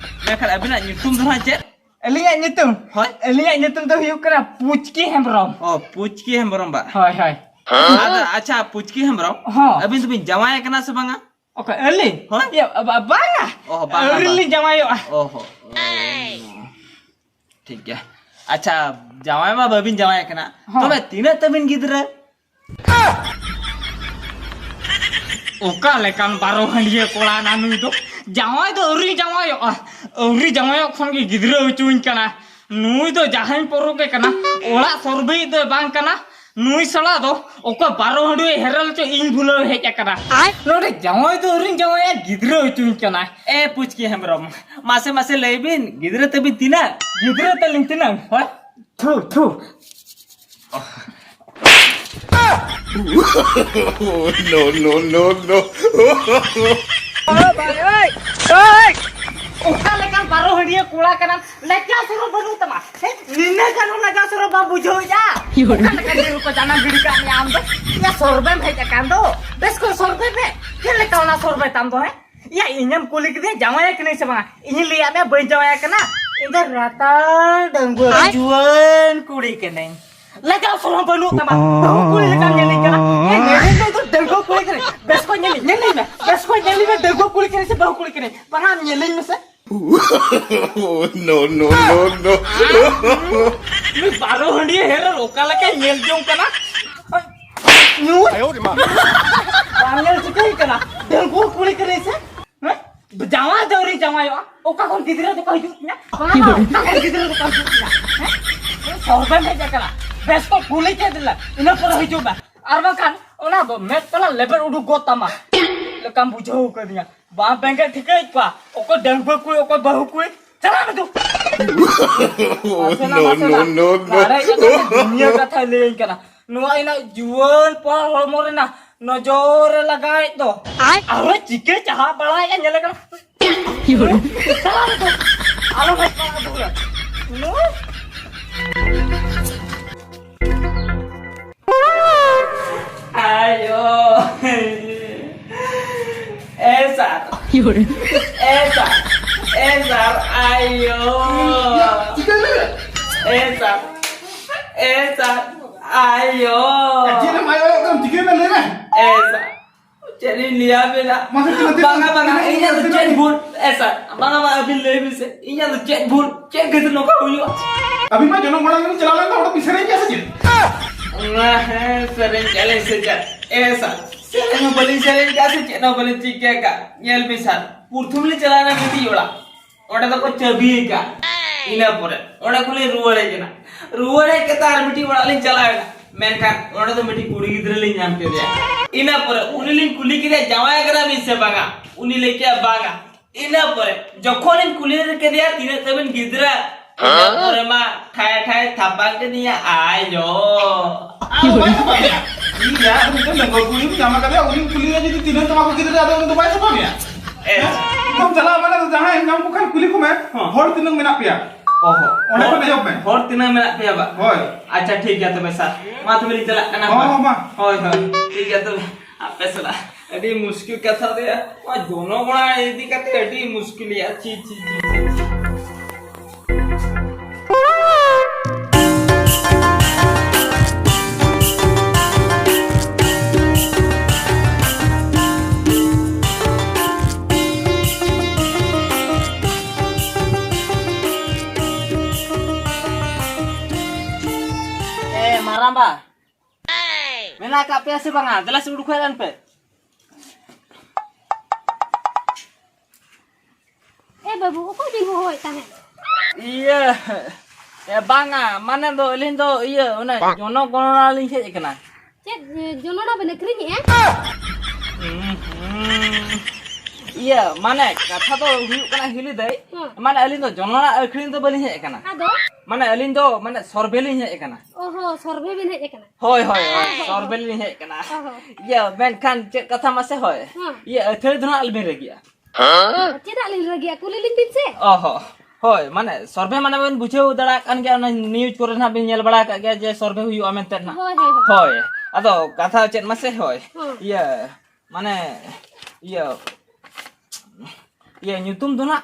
ᱢᱮᱱᱠᱷᱟᱱ ᱟᱹᱵᱤᱱᱟᱜ ᱧᱩᱛᱩᱢ ᱫᱚ ᱦᱟᱸᱜ ᱪᱮᱫ? ᱟᱹᱞᱤᱧᱟᱜ ᱧᱩᱛᱩᱢ? ᱦᱳᱭ᱾ ᱟᱹᱞᱤᱧᱟᱜ ᱧᱩᱛᱩᱢ ᱫᱚ ᱦᱩᱭᱩᱜ ᱠᱟᱱᱟ ᱯᱩᱪᱠᱤ ᱦᱮᱢᱵᱨᱚᱢ᱾ ᱚ, ᱯᱩᱪᱠᱤ ᱦᱮᱢᱵᱨᱚᱢ ᱵᱟ? ᱦᱳᱭ, ᱦᱳᱭ᱾ ᱟᱫᱚ, ᱟᱪᱪᱷᱟ, ᱯᱩᱪᱠᱤ ᱦᱮᱢᱵᱨᱚᱢ, ᱦᱚᱸ᱾ ᱟᱹᱵᱤᱱ ᱫᱚᱵᱤᱱ ᱡᱟᱶᱟᱭ ᱟᱠᱟᱱᱟ ᱥᱮ ᱵᱟᱝᱟ? ᱚᱠᱚᱭ, ᱟᱹᱞᱤᱧ? ᱦᱳᱭ᱾ ᱤᱭᱟᱹ, ᱵᱟ-, ᱵᱟᱝᱟ᱾ ᱚ, ᱵᱟᱝᱟ, ᱟᱹᱣᱨᱤ ᱵᱟᱝᱟ᱾ ᱞᱤᱧ ᱡᱟᱶᱟᱭᱚᱜᱼᱟ᱾ ᱚ ᱦᱚ᱾ ᱴᱷᱤᱠ ᱜᱮᱭᱟ᱾ ᱟᱪᱪᱷᱟ, ᱡᱟᱶᱟᱭ ᱢᱟ ᱵᱟᱹᱵᱤᱱ ᱡᱟᱶᱟᱭ ᱟᱠᱟᱱᱟ᱾ ᱦᱚᱸ᱾ ᱛᱚᱵᱮ ᱛᱤᱱᱟᱹᱜ ᱛᱟᱹᱵᱤᱱ ᱜᱤᱫᱽᱨᱟᱹ? ᱚᱠᱟ ᱞᱮᱠᱟᱱ ᱵᱟᱨᱚ ᱦᱟᱺᱰᱤᱭᱟᱹ ᱠᱚᱲᱟ ᱱᱟ ᱱᱩᱭ ᱫᱚ? ᱡᱟᱶᱟᱭ ᱫᱚ ᱟᱹᱣᱨᱤ ᱡᱟᱶᱟᱭᱚᱜᱼᱟ᱾ ᱟᱹᱣᱨᱤ ᱡᱟᱶᱟᱭᱚᱜ ᱠᱷᱚᱱ ᱜᱮ ᱜᱤᱫᱽᱨᱟᱹ ᱦᱚᱪᱚᱧ ᱠᱟᱱᱟ᱾ ᱱᱩᱭ ᱫᱚ ᱡᱟᱦᱟᱸᱧ ᱯᱚᱨᱚᱠᱮ ᱠᱟᱱᱟ, ᱚᱲᱟᱜ ᱥᱚᱨᱵᱮᱭᱤᱡ ᱫᱚᱭ ᱵᱟᱝ ᱠᱟᱱᱟ᱾ ᱱᱩᱭ ᱥᱟᱞᱟ ᱫᱚ ᱚᱠᱟ ᱵᱟᱨᱚ ᱦᱟᱺᱰᱤᱭᱟᱹ ᱦᱮᱨᱮᱞ ᱪᱚ ᱤᱧ ᱵᱷᱩᱞᱟᱹᱣ ᱦᱮᱡ ᱟᱠᱟᱱᱟ᱾ ᱱᱚᱰᱮ ᱡᱟᱶᱟᱭ ᱫᱚ ᱟᱹᱣᱨᱤᱧ ᱡᱟᱶᱟᱭᱟ, ᱜᱤᱫᱽᱨᱟᱹ ᱦᱚᱪᱚᱧ ᱠᱟᱱᱟᱭ᱾ ᱮ ᱯᱩᱪᱠᱤ ᱦᱮᱢᱵᱨᱚᱢ, ᱢᱟᱥᱮ ᱢᱟᱥᱮ ᱞᱟᱹᱭ ᱵᱤᱱ, ᱜᱤᱫᱽᱨᱟᱹ ᱛᱟᱹᱵᱤᱱ ᱛᱤᱱᱟᱹᱜ? ᱜᱤᱫᱽᱨᱟᱹ ᱛᱟᱹᱞᱤᱧ ᱛᱤᱱᱟᱹᱜ? ᱦᱳᱭ? ᱛᱷᱩ, ᱛᱷᱩ᱾ No, no, no, no. ᱚᱠᱟ ᱞᱮᱠᱟᱱ ᱵᱟᱨᱚ ᱦᱟᱺᱰᱤᱭᱟᱹ ᱠᱚᱲᱟ ᱠᱟᱱᱟᱢ, ᱞᱟᱡᱟᱣ ᱥᱚᱨᱚᱢ ᱵᱟᱹᱱᱩᱜ ᱛᱟᱢᱟ? ᱦᱮᱸ? ᱱᱤᱱᱟᱹᱜ ᱜᱟᱱ ᱦᱚᱸ ᱞᱟᱡᱟᱣ ᱥᱚᱨᱚᱢ ᱵᱟᱢ ᱵᱩᱡᱷᱟᱹᱣᱮᱫᱼᱟ? ᱚᱠᱟ ᱞᱮᱠᱟᱱ ᱡᱤᱞ ᱠᱚ ᱡᱟᱱᱟᱢ ᱜᱤᱰᱤ ᱠᱟᱜ ᱢᱮᱭᱟ ᱟᱢ ᱫᱚ? ᱭᱟ, ᱥᱚᱨᱵᱮᱢ ᱦᱮᱡ ᱟᱠᱟᱱ ᱫᱚ, ᱵᱮᱥ ᱠᱚ ᱥᱚᱨᱵᱮ ᱢᱮ᱾ ᱪᱮᱫ ᱞᱮᱠᱟ ᱚᱱᱟ ᱥᱚᱨᱵᱮ ᱛᱟᱢ ᱫᱚ, ᱦᱮᱸ? ᱭᱟ, ᱤᱧᱮᱢ ᱠᱩᱞᱤ ᱠᱮᱫᱮᱭᱟ ᱡᱟᱶᱟᱭ ᱠᱟᱹᱱᱟᱹᱧ ᱥᱮ ᱵᱟᱝᱟ? ᱤᱧᱤᱧ ᱞᱟᱹᱭᱟᱫ ᱢᱮᱭᱟ ᱵᱟᱹᱧ ᱡᱟᱶᱟᱭ ᱠᱟᱱᱟ᱾ ᱤᱧ ᱫᱚ ᱨᱟᱛᱟᱲ ᱰᱟᱺᱜᱩᱣᱟᱹ ᱡᱩᱣᱟᱹᱱ ᱠᱩᱲᱤ ᱠᱟᱹᱱᱟᱹᱧ᱾ ᱞᱟᱡᱟᱣ ᱥᱚᱨᱚᱢ ᱵᱟᱹᱱᱩᱜ ᱛᱟᱢᱟ᱾ ᱵᱟᱹᱦᱩ ᱠᱩᱲᱤ ᱞᱮᱠᱟᱢ ᱧᱮᱞᱤᱧ ᱠᱟᱱᱟ᱾ ᱮ, ᱧᱮᱞᱤᱧ ᱫᱚ ᱤᱧ ᱫᱚ ᱰᱟᱺᱜᱩᱣᱟᱹ ᱠᱩᱲᱤ ᱠᱟᱹᱱᱟᱹᱧ᱾ No, no, no, no. ᱱᱩᱭ ᱵᱟᱨᱚ ᱦᱟᱺᱰᱤᱭᱟᱹ ᱦᱮᱨᱮᱞ ᱚᱠᱟ ᱞᱮᱠᱟᱭ ᱧᱮᱞ ᱡᱚᱝ ᱠᱟᱱᱟ? ᱧᱩ᱾ ᱵᱟᱝ ᱧᱮᱞ ᱪᱤᱠᱟᱹᱭ ᱠᱟᱱᱟ? ᱰᱟᱺᱜᱩᱣᱟᱹ ᱠᱩᱲᱤ ᱠᱟᱱᱟᱭ ᱥᱮ? ᱦᱮᱸ? ᱡᱟᱶᱟᱭ ᱫᱚ ᱟᱹᱣᱨᱤ ᱡᱟᱶᱟᱭᱚᱜᱼᱟ᱾ ᱚᱠᱟ ᱠᱷᱚᱱ ᱜᱤᱫᱽᱨᱟᱹ ᱫᱚᱠᱚ ᱦᱤᱡᱩᱜ ᱛᱤᱧᱟ? ᱵᱟᱝᱟ, ᱵᱟᱝᱟ, ᱚᱠᱟ ᱠᱷᱚᱱ ᱜᱤᱫᱽᱨᱟᱹ ᱫᱚᱠᱚ ᱦᱤᱡᱩᱜ ᱛᱤᱧᱟ? ᱦᱮᱸ? ᱥᱚᱨᱵᱮᱢ ᱦᱮᱡ ᱟᱠᱟᱱᱟ᱾ ᱵᱮᱥ ᱠᱚ ᱠᱩᱞᱤ ᱠᱮᱫ ᱞᱮ, ᱤᱱᱟᱹ ᱯᱚᱨᱮ ᱦᱤᱡᱩᱜ ᱢᱮ᱾ ᱟᱨ ᱵᱟᱝᱠᱷᱟᱱ ᱚᱱᱟ ᱫᱚ ᱢᱮᱫ ᱛᱟᱞᱟ ᱞᱮᱵᱮᱫ ᱩᱰᱩᱠ ᱜᱚᱫ ᱛᱟᱢᱟ᱾ ᱞᱮᱠᱟᱢ ᱵᱩᱡᱷᱟᱹᱣ ᱠᱟᱫᱤᱧᱟ᱾ ᱵᱟᱝ ᱵᱮᱸᱜᱮᱫ ᱴᱷᱤᱠᱟᱹᱭᱮᱫ ᱠᱚᱣᱟ, ᱚᱠᱚᱭ ᱰᱟᱺᱜᱩᱣᱟᱹ ᱠᱩᱲᱤ, ᱚᱠᱚᱭ ᱵᱟᱹᱦᱩ ᱠᱩᱲᱤ, ᱪᱟᱞᱟᱜ ᱢᱮ ᱫᱩ᱾ ᱢᱟᱥᱮ ᱱᱟ, ᱢᱟᱥᱮ ᱱᱟ᱾ ᱢᱟᱨᱮ ᱠᱟᱛᱷᱟ ᱫᱚ ᱫᱩᱱᱤᱭᱟᱹ ᱠᱟᱛᱷᱟᱭ ᱞᱟᱹᱭᱟᱹᱧ ᱠᱟᱱᱟ᱾ ᱱᱚᱣᱟ ᱤᱧᱟᱹᱜ ᱡᱩᱣᱟᱹᱱ ᱯᱚᱨ ᱦᱚᱲᱢᱚ ᱨᱮᱱᱟᱜ ᱱᱚᱡᱚᱨ ᱨᱮ ᱞᱟᱜᱟᱣᱮᱫ ᱫᱚ᱾ ᱟᱨᱦᱚᱸ ᱪᱤᱠᱟᱹ ᱪᱟᱦᱟᱜ ᱵᱟᱲᱟᱭᱮᱫᱼᱟ, ᱧᱮᱞᱮ ᱠᱟᱱᱟ᱾ ᱪᱟᱞᱟᱜ ᱢᱮ ᱫᱩ᱾ ᱟᱞᱚ ᱦᱮᱡ ᱵᱟᱲᱟᱜᱼᱟ ᱫᱩ᱾ ᱱᱩᱭ᱾ ᱟᱭᱳ᱾ ᱮ ᱥᱟᱨ᱾ ᱮ ᱥᱟᱨ᱾ ᱮ ᱥᱟᱨ᱾ ᱟᱭᱳ᱾ ᱪᱤᱠᱟᱹ ᱞᱮ? ᱮ ᱥᱟᱨ᱾ ᱮ ᱥᱟᱨ᱾ ᱟᱭᱳ᱾ ᱪᱮᱫ ᱮᱢ ᱟᱭᱳᱭᱮᱫ ᱠᱟᱱ? ᱪᱤᱠᱟᱹᱭᱮᱱᱟ? ᱞᱟᱹᱭ ᱢᱮ᱾ ᱮ ᱥᱟᱨ᱾ ᱪᱮᱫ ᱤᱧ ᱞᱟᱹᱭᱟ ᱵᱮᱱᱟ? ᱢᱟᱥᱮ ᱛᱤᱱᱟᱹᱜ ᱫᱤᱱ ᱵᱟᱝᱟ, ᱵᱟᱝᱟ, ᱛᱤᱱᱟᱹᱜ ᱤᱧᱟᱹᱜ ᱫᱚ ᱫᱤᱱ ᱪᱮᱫ ᱵᱷᱩᱞ? ᱮ ᱥᱟᱨ, ᱵᱟᱝᱟ, ᱵᱟᱝᱟ, ᱟᱹᱵᱤᱱ ᱞᱟᱹᱭ ᱵᱤᱱ ᱥᱮ, ᱤᱧᱟᱹᱜ ᱫᱚ ᱪᱮᱫ ᱵᱷᱩᱞ? ᱪᱮᱫ ᱠᱷᱟᱹᱛᱤᱨ ᱱᱚᱝᱠᱟ ᱦᱩᱭᱩᱜᱼᱟ? ᱟᱹᱵᱤᱱ ᱢᱟ ᱡᱚᱱᱚᱜ ᱜᱚᱲᱟ ᱨᱮᱵᱤᱱ ᱪᱟᱞᱟᱣ ᱞᱮᱱ ᱫᱚ, ᱚᱸᱰᱮ ᱵᱤᱱ ᱥᱮᱨᱮᱧ ᱠᱮᱜᱼᱟ ᱥᱮ ᱪᱮᱫ? ᱚᱱᱟ ᱦᱮᱸ, ᱥᱮᱨᱮᱧ ᱠᱮᱜᱼᱟ ᱞᱤᱧ ᱥᱮ ᱪᱮᱫ? ᱮ ᱥᱟᱨ, ᱥᱮᱨᱮᱧ ᱦᱚᱸ ᱵᱟᱹᱞᱤᱧ ᱥᱮᱨᱮᱧ ᱠᱮᱜᱼᱟ ᱥᱮ ᱪᱮᱫ ᱦᱚᱸ ᱵᱟᱹᱞᱤᱧ ᱪᱤᱠᱟᱹ ᱠᱟᱜᱼᱟ᱾ ᱧᱮᱞ ᱵᱤᱱ ᱥᱟᱨ, ᱯᱨᱚᱛᱷᱚᱢ ᱞᱤᱧ ᱪᱟᱞᱟᱣ ᱮᱱᱟ ᱢᱤᱫᱴᱤᱡ ᱚᱲᱟᱜ, ᱚᱸᱰᱮ ᱫᱚᱠᱚ ᱪᱟᱹᱵᱤ ᱟᱠᱟᱫ᱾ ᱤᱱᱟᱹ ᱯᱚᱨᱮ ᱚᱸᱰᱮ ᱠᱷᱚᱱ ᱞᱤᱧ ᱨᱩᱣᱟᱹᱲ ᱦᱮᱡ ᱮᱱᱟ᱾ ᱨᱩᱣᱟᱹᱲ ᱦᱮᱡ ᱠᱟᱛᱮ ᱟᱨ ᱢᱤᱫᱴᱤᱡ ᱚᱲᱟᱜ ᱞᱤᱧ ᱪᱟᱞᱟᱣ ᱮᱱᱟ, ᱢᱮᱱᱠᱷᱟᱱ ᱚᱸᱰᱮ ᱫᱚ ᱢᱤᱫᱴᱤᱡ ᱠᱩᱲᱤ ᱜᱤᱫᱽᱨᱟᱹ ᱞᱤᱧ ᱧᱟᱢ ᱠᱮᱫᱮᱭᱟ᱾ ᱤᱱᱟᱹ ᱯᱚᱨᱮ ᱩᱱᱤ ᱞᱤᱧ ᱠᱩᱞᱤ ᱠᱮᱫᱮᱭᱟ, "ᱡᱟᱶᱟᱭ ᱠᱟᱱᱟ ᱵᱤᱱ ᱥᱮ ᱵᱟᱝᱟ?" ᱩᱱᱤ ᱞᱟᱹᱭ ᱠᱮᱫᱟ, "ᱵᱟᱝᱟ᱾" ᱤᱱᱟᱹ ᱯᱚᱨᱮ ᱡᱚᱠᱷᱚᱱ ᱞᱤᱧ ᱠᱩᱞᱤ ᱠᱮᱫᱮᱭᱟ, "ᱛᱤᱱᱟᱹᱜ ᱛᱟᱵᱤᱱ ᱜᱤᱫᱽᱨᱟᱹ?" ᱤᱱᱟᱹ ᱯᱚᱨᱮ ᱢᱟ ᱴᱷᱟᱭ ᱴᱷᱟᱭ ᱛᱷᱟᱯᱟ ᱠᱮᱫᱤᱧᱟ, ᱟᱭᱳ᱾ ᱟᱢ ᱵᱟᱭ ᱥᱟᱯᱷᱟ ᱢᱮᱭᱟ᱾ ᱤᱧ ᱡᱟᱦᱟᱸ ᱢᱤᱫᱴᱮᱱ ᱰᱟᱺᱜᱩᱣᱟᱹ ᱠᱩᱲᱤᱢ ᱧᱟᱢ ᱟᱠᱟᱫᱮᱭᱟ, ᱩᱱᱤᱢ ᱠᱩᱞᱤᱭᱮᱭᱟ ᱡᱩᱫᱤ ᱛᱤᱱᱟᱹᱜ ᱛᱟᱢᱟ ᱠᱚ ᱜᱤᱫᱽᱨᱟᱹ, ᱟᱫᱚ ᱩᱱᱤ ᱫᱚ ᱵᱟᱭ ᱥᱟᱯᱷᱟ ᱢᱮᱭᱟ᱾ ᱮ᱾ ᱮᱠᱫᱚᱢ ᱪᱟᱞᱟᱣ ᱢᱟᱱᱮ ᱫᱚ ᱡᱟᱦᱟᱸᱭ ᱧᱟᱢ ᱠᱚ ᱠᱷᱟᱱ ᱠᱩᱞᱤ ᱠᱚᱢᱮ, ᱦᱚᱸ᱾ "ᱦᱚᱲ ᱛᱤᱱᱟᱹᱜ ᱢᱮᱱᱟᱜ ᱯᱮᱭᱟ?" ᱚ ᱦᱚᱸ᱾ ᱚᱸᱰᱮ ᱦᱚᱲ, ᱠᱷᱚᱱ ᱮᱦᱚᱵ ᱢᱮ᱾ ᱦᱚᱲ ᱛᱤᱱᱟᱹᱜ ᱢᱮᱱᱟᱜ ᱯᱮᱭᱟ ᱵᱟ? ᱦᱳᱭ᱾ ᱟᱪᱪᱷᱟ, ᱴᱷᱤᱠ ᱜᱮᱭᱟ ᱛᱚᱵᱮ ᱥᱟᱨ᱾ ᱢᱟ ᱛᱚᱵᱮ ᱞᱤᱧ ᱪᱟᱞᱟᱜ ᱠᱟᱱᱟ᱾ ᱦᱚᱸ, ᱦᱳᱭ᱾ ᱦᱚᱸ, ᱢᱟ᱾ ᱦᱳᱭ, ᱦᱳᱭ᱾ ᱴᱷᱤᱠ ᱜᱮᱭᱟ ᱛᱚᱵᱮ᱾ ᱟᱯᱮ ᱥᱟᱞᱟᱜ ᱟᱹᱰᱤ ᱢᱩᱥᱠᱤᱞ ᱠᱟᱛᱷᱟ ᱨᱮᱭᱟᱜ ᱱᱚᱣᱟ ᱡᱚᱱᱚᱜᱚᱲᱟ ᱤᱫᱤ ᱠᱟᱛᱮ ᱟᱹᱰᱤ ᱢᱩᱥᱠᱤᱞ ᱜᱮᱭᱟ᱾ ᱪᱤ, ᱪᱤ, ᱪᱤ, ᱪᱤ, ᱪᱤ᱾ ᱟᱠᱟᱫ ᱯᱮᱭᱟ ᱥᱮ ᱵᱟᱝᱟ? ᱫᱮᱞᱟ ᱥᱮ ᱩᱰᱩᱠ ᱦᱮᱡ ᱞᱮᱱ ᱯᱮ᱾ ᱮ ᱵᱟᱹᱵᱩ, ᱚᱠᱚᱭ ᱵᱤᱱ ᱦᱚᱦᱚᱭᱮᱫ ᱛᱟᱦᱮᱸᱫ? ᱤᱭᱟᱹ, ᱮ, ᱵᱟᱝᱟ, ᱢᱟᱱᱮ ᱫᱚ ᱟᱹᱞᱤᱧ ᱫᱚ ᱤᱭᱟᱹ, ᱚᱱᱮ ᱡᱚᱱᱚᱜᱚᱬᱱᱟ ᱞᱤᱧ ᱦᱮᱡ ᱟᱠᱟᱱᱟ᱾ ᱪᱮᱫ, ᱮ, ᱡᱚᱱᱚᱲᱟ ᱵᱮᱱ ᱟᱹᱠᱷᱨᱤᱧᱮᱜᱼᱟ? ᱦᱩᱸ, ᱦᱩᱸ᱾ ᱤᱭᱟᱹ, ᱢᱟᱱᱮ ᱠᱟᱛᱷᱟ ᱫᱚ ᱦᱩᱭᱩᱜ ᱠᱟᱱᱟ ᱦᱤᱞᱤ ᱫᱟᱹᱭ, ᱦᱮᱸ᱾ ᱢᱟᱱᱮ ᱟᱹᱞᱤᱧ ᱫᱚ ᱡᱚᱱᱚᱲᱟ ᱟᱹᱠᱷᱨᱤᱧ ᱫᱚ ᱵᱟᱹᱞᱤᱧ ᱦᱮᱡ ᱟᱠᱟᱱᱟ᱾ ᱟᱫᱚ? ᱢᱟᱱᱮ ᱟᱹᱞᱤᱧ ᱫᱚ ᱢᱟᱱᱮ ᱥᱚᱨᱵᱷᱮ ᱞᱤᱧ ᱦᱮᱡ ᱟᱠᱟᱱᱟ᱾ ᱚ ᱦᱚᱸ, ᱥᱚᱨᱵᱷᱮ ᱵᱮᱱ ᱦᱮᱡ ᱟᱠᱟᱱᱟ? ᱦᱳᱭ, ᱦᱳᱭ, ᱦᱳᱭ, ᱦᱮᱸ, ᱦᱮᱸ᱾ ᱥᱚᱨᱵᱷᱮ ᱞᱤᱧ ᱦᱮᱡ ᱟᱠᱟᱱᱟ᱾ ᱚ ᱦᱚᱸ᱾ ᱤᱭᱟᱹ, ᱢᱮᱱᱠᱷᱟᱱ ᱪᱮᱫ ᱠᱟᱛᱷᱟ ᱢᱟᱥᱮ ᱦᱳᱭ? ᱦᱮᱸ᱾ ᱤᱭᱟᱹ, ᱟᱹᱛᱷᱟᱹᱲᱤ ᱫᱚ ᱱᱟᱜ ᱟᱞᱚᱵᱤᱱ ᱨᱟᱹᱜᱤᱜᱼᱟ᱾ ᱪᱮᱫᱟᱜ ᱞᱤᱧ ᱨᱟᱹᱜᱤᱜᱼᱟ? ᱠᱩᱞᱤ ᱞᱤᱧ ᱵᱤᱱ ᱥᱮ᱾ ᱚ ᱦᱚᱸ᱾ ᱦᱳᱭ, ᱢᱟᱱᱮ ᱥᱚᱨᱵᱷᱮ ᱢᱟᱱᱮ ᱵᱮᱱ ᱵᱩᱡᱷᱟᱹᱣ ᱫᱟᱲᱮᱭᱟᱜ ᱠᱟᱱ ᱜᱮᱭᱟ, ᱚᱱᱟ news ᱠᱚᱨᱮ ᱱᱟᱜ ᱵᱤᱱ ᱧᱮᱞ ᱵᱟᱲᱟ ᱟᱠᱟᱫ ᱜᱮᱭᱟ ᱡᱮ ᱥᱚᱨᱵᱷᱮ ᱦᱩᱭᱩᱜᱼᱟ ᱢᱮᱱᱛᱮ ᱱᱟᱜ᱾ ᱦᱳᱭ, ᱦᱳᱭ, ᱦᱳᱭ᱾ ᱦᱳᱭ, ᱟᱫᱚ ᱠᱟᱛᱷᱟ ᱪᱮᱫ ᱢᱟᱥᱮ ᱦᱳᱭ᱾ ᱦᱮᱸ᱾ ᱤᱭᱟᱹ, ᱢᱟᱱᱮ, ᱤᱭᱟᱹ, ᱤᱭᱟᱹ ᱧᱩᱛᱩᱢ ᱫᱚ ᱱᱟᱜ?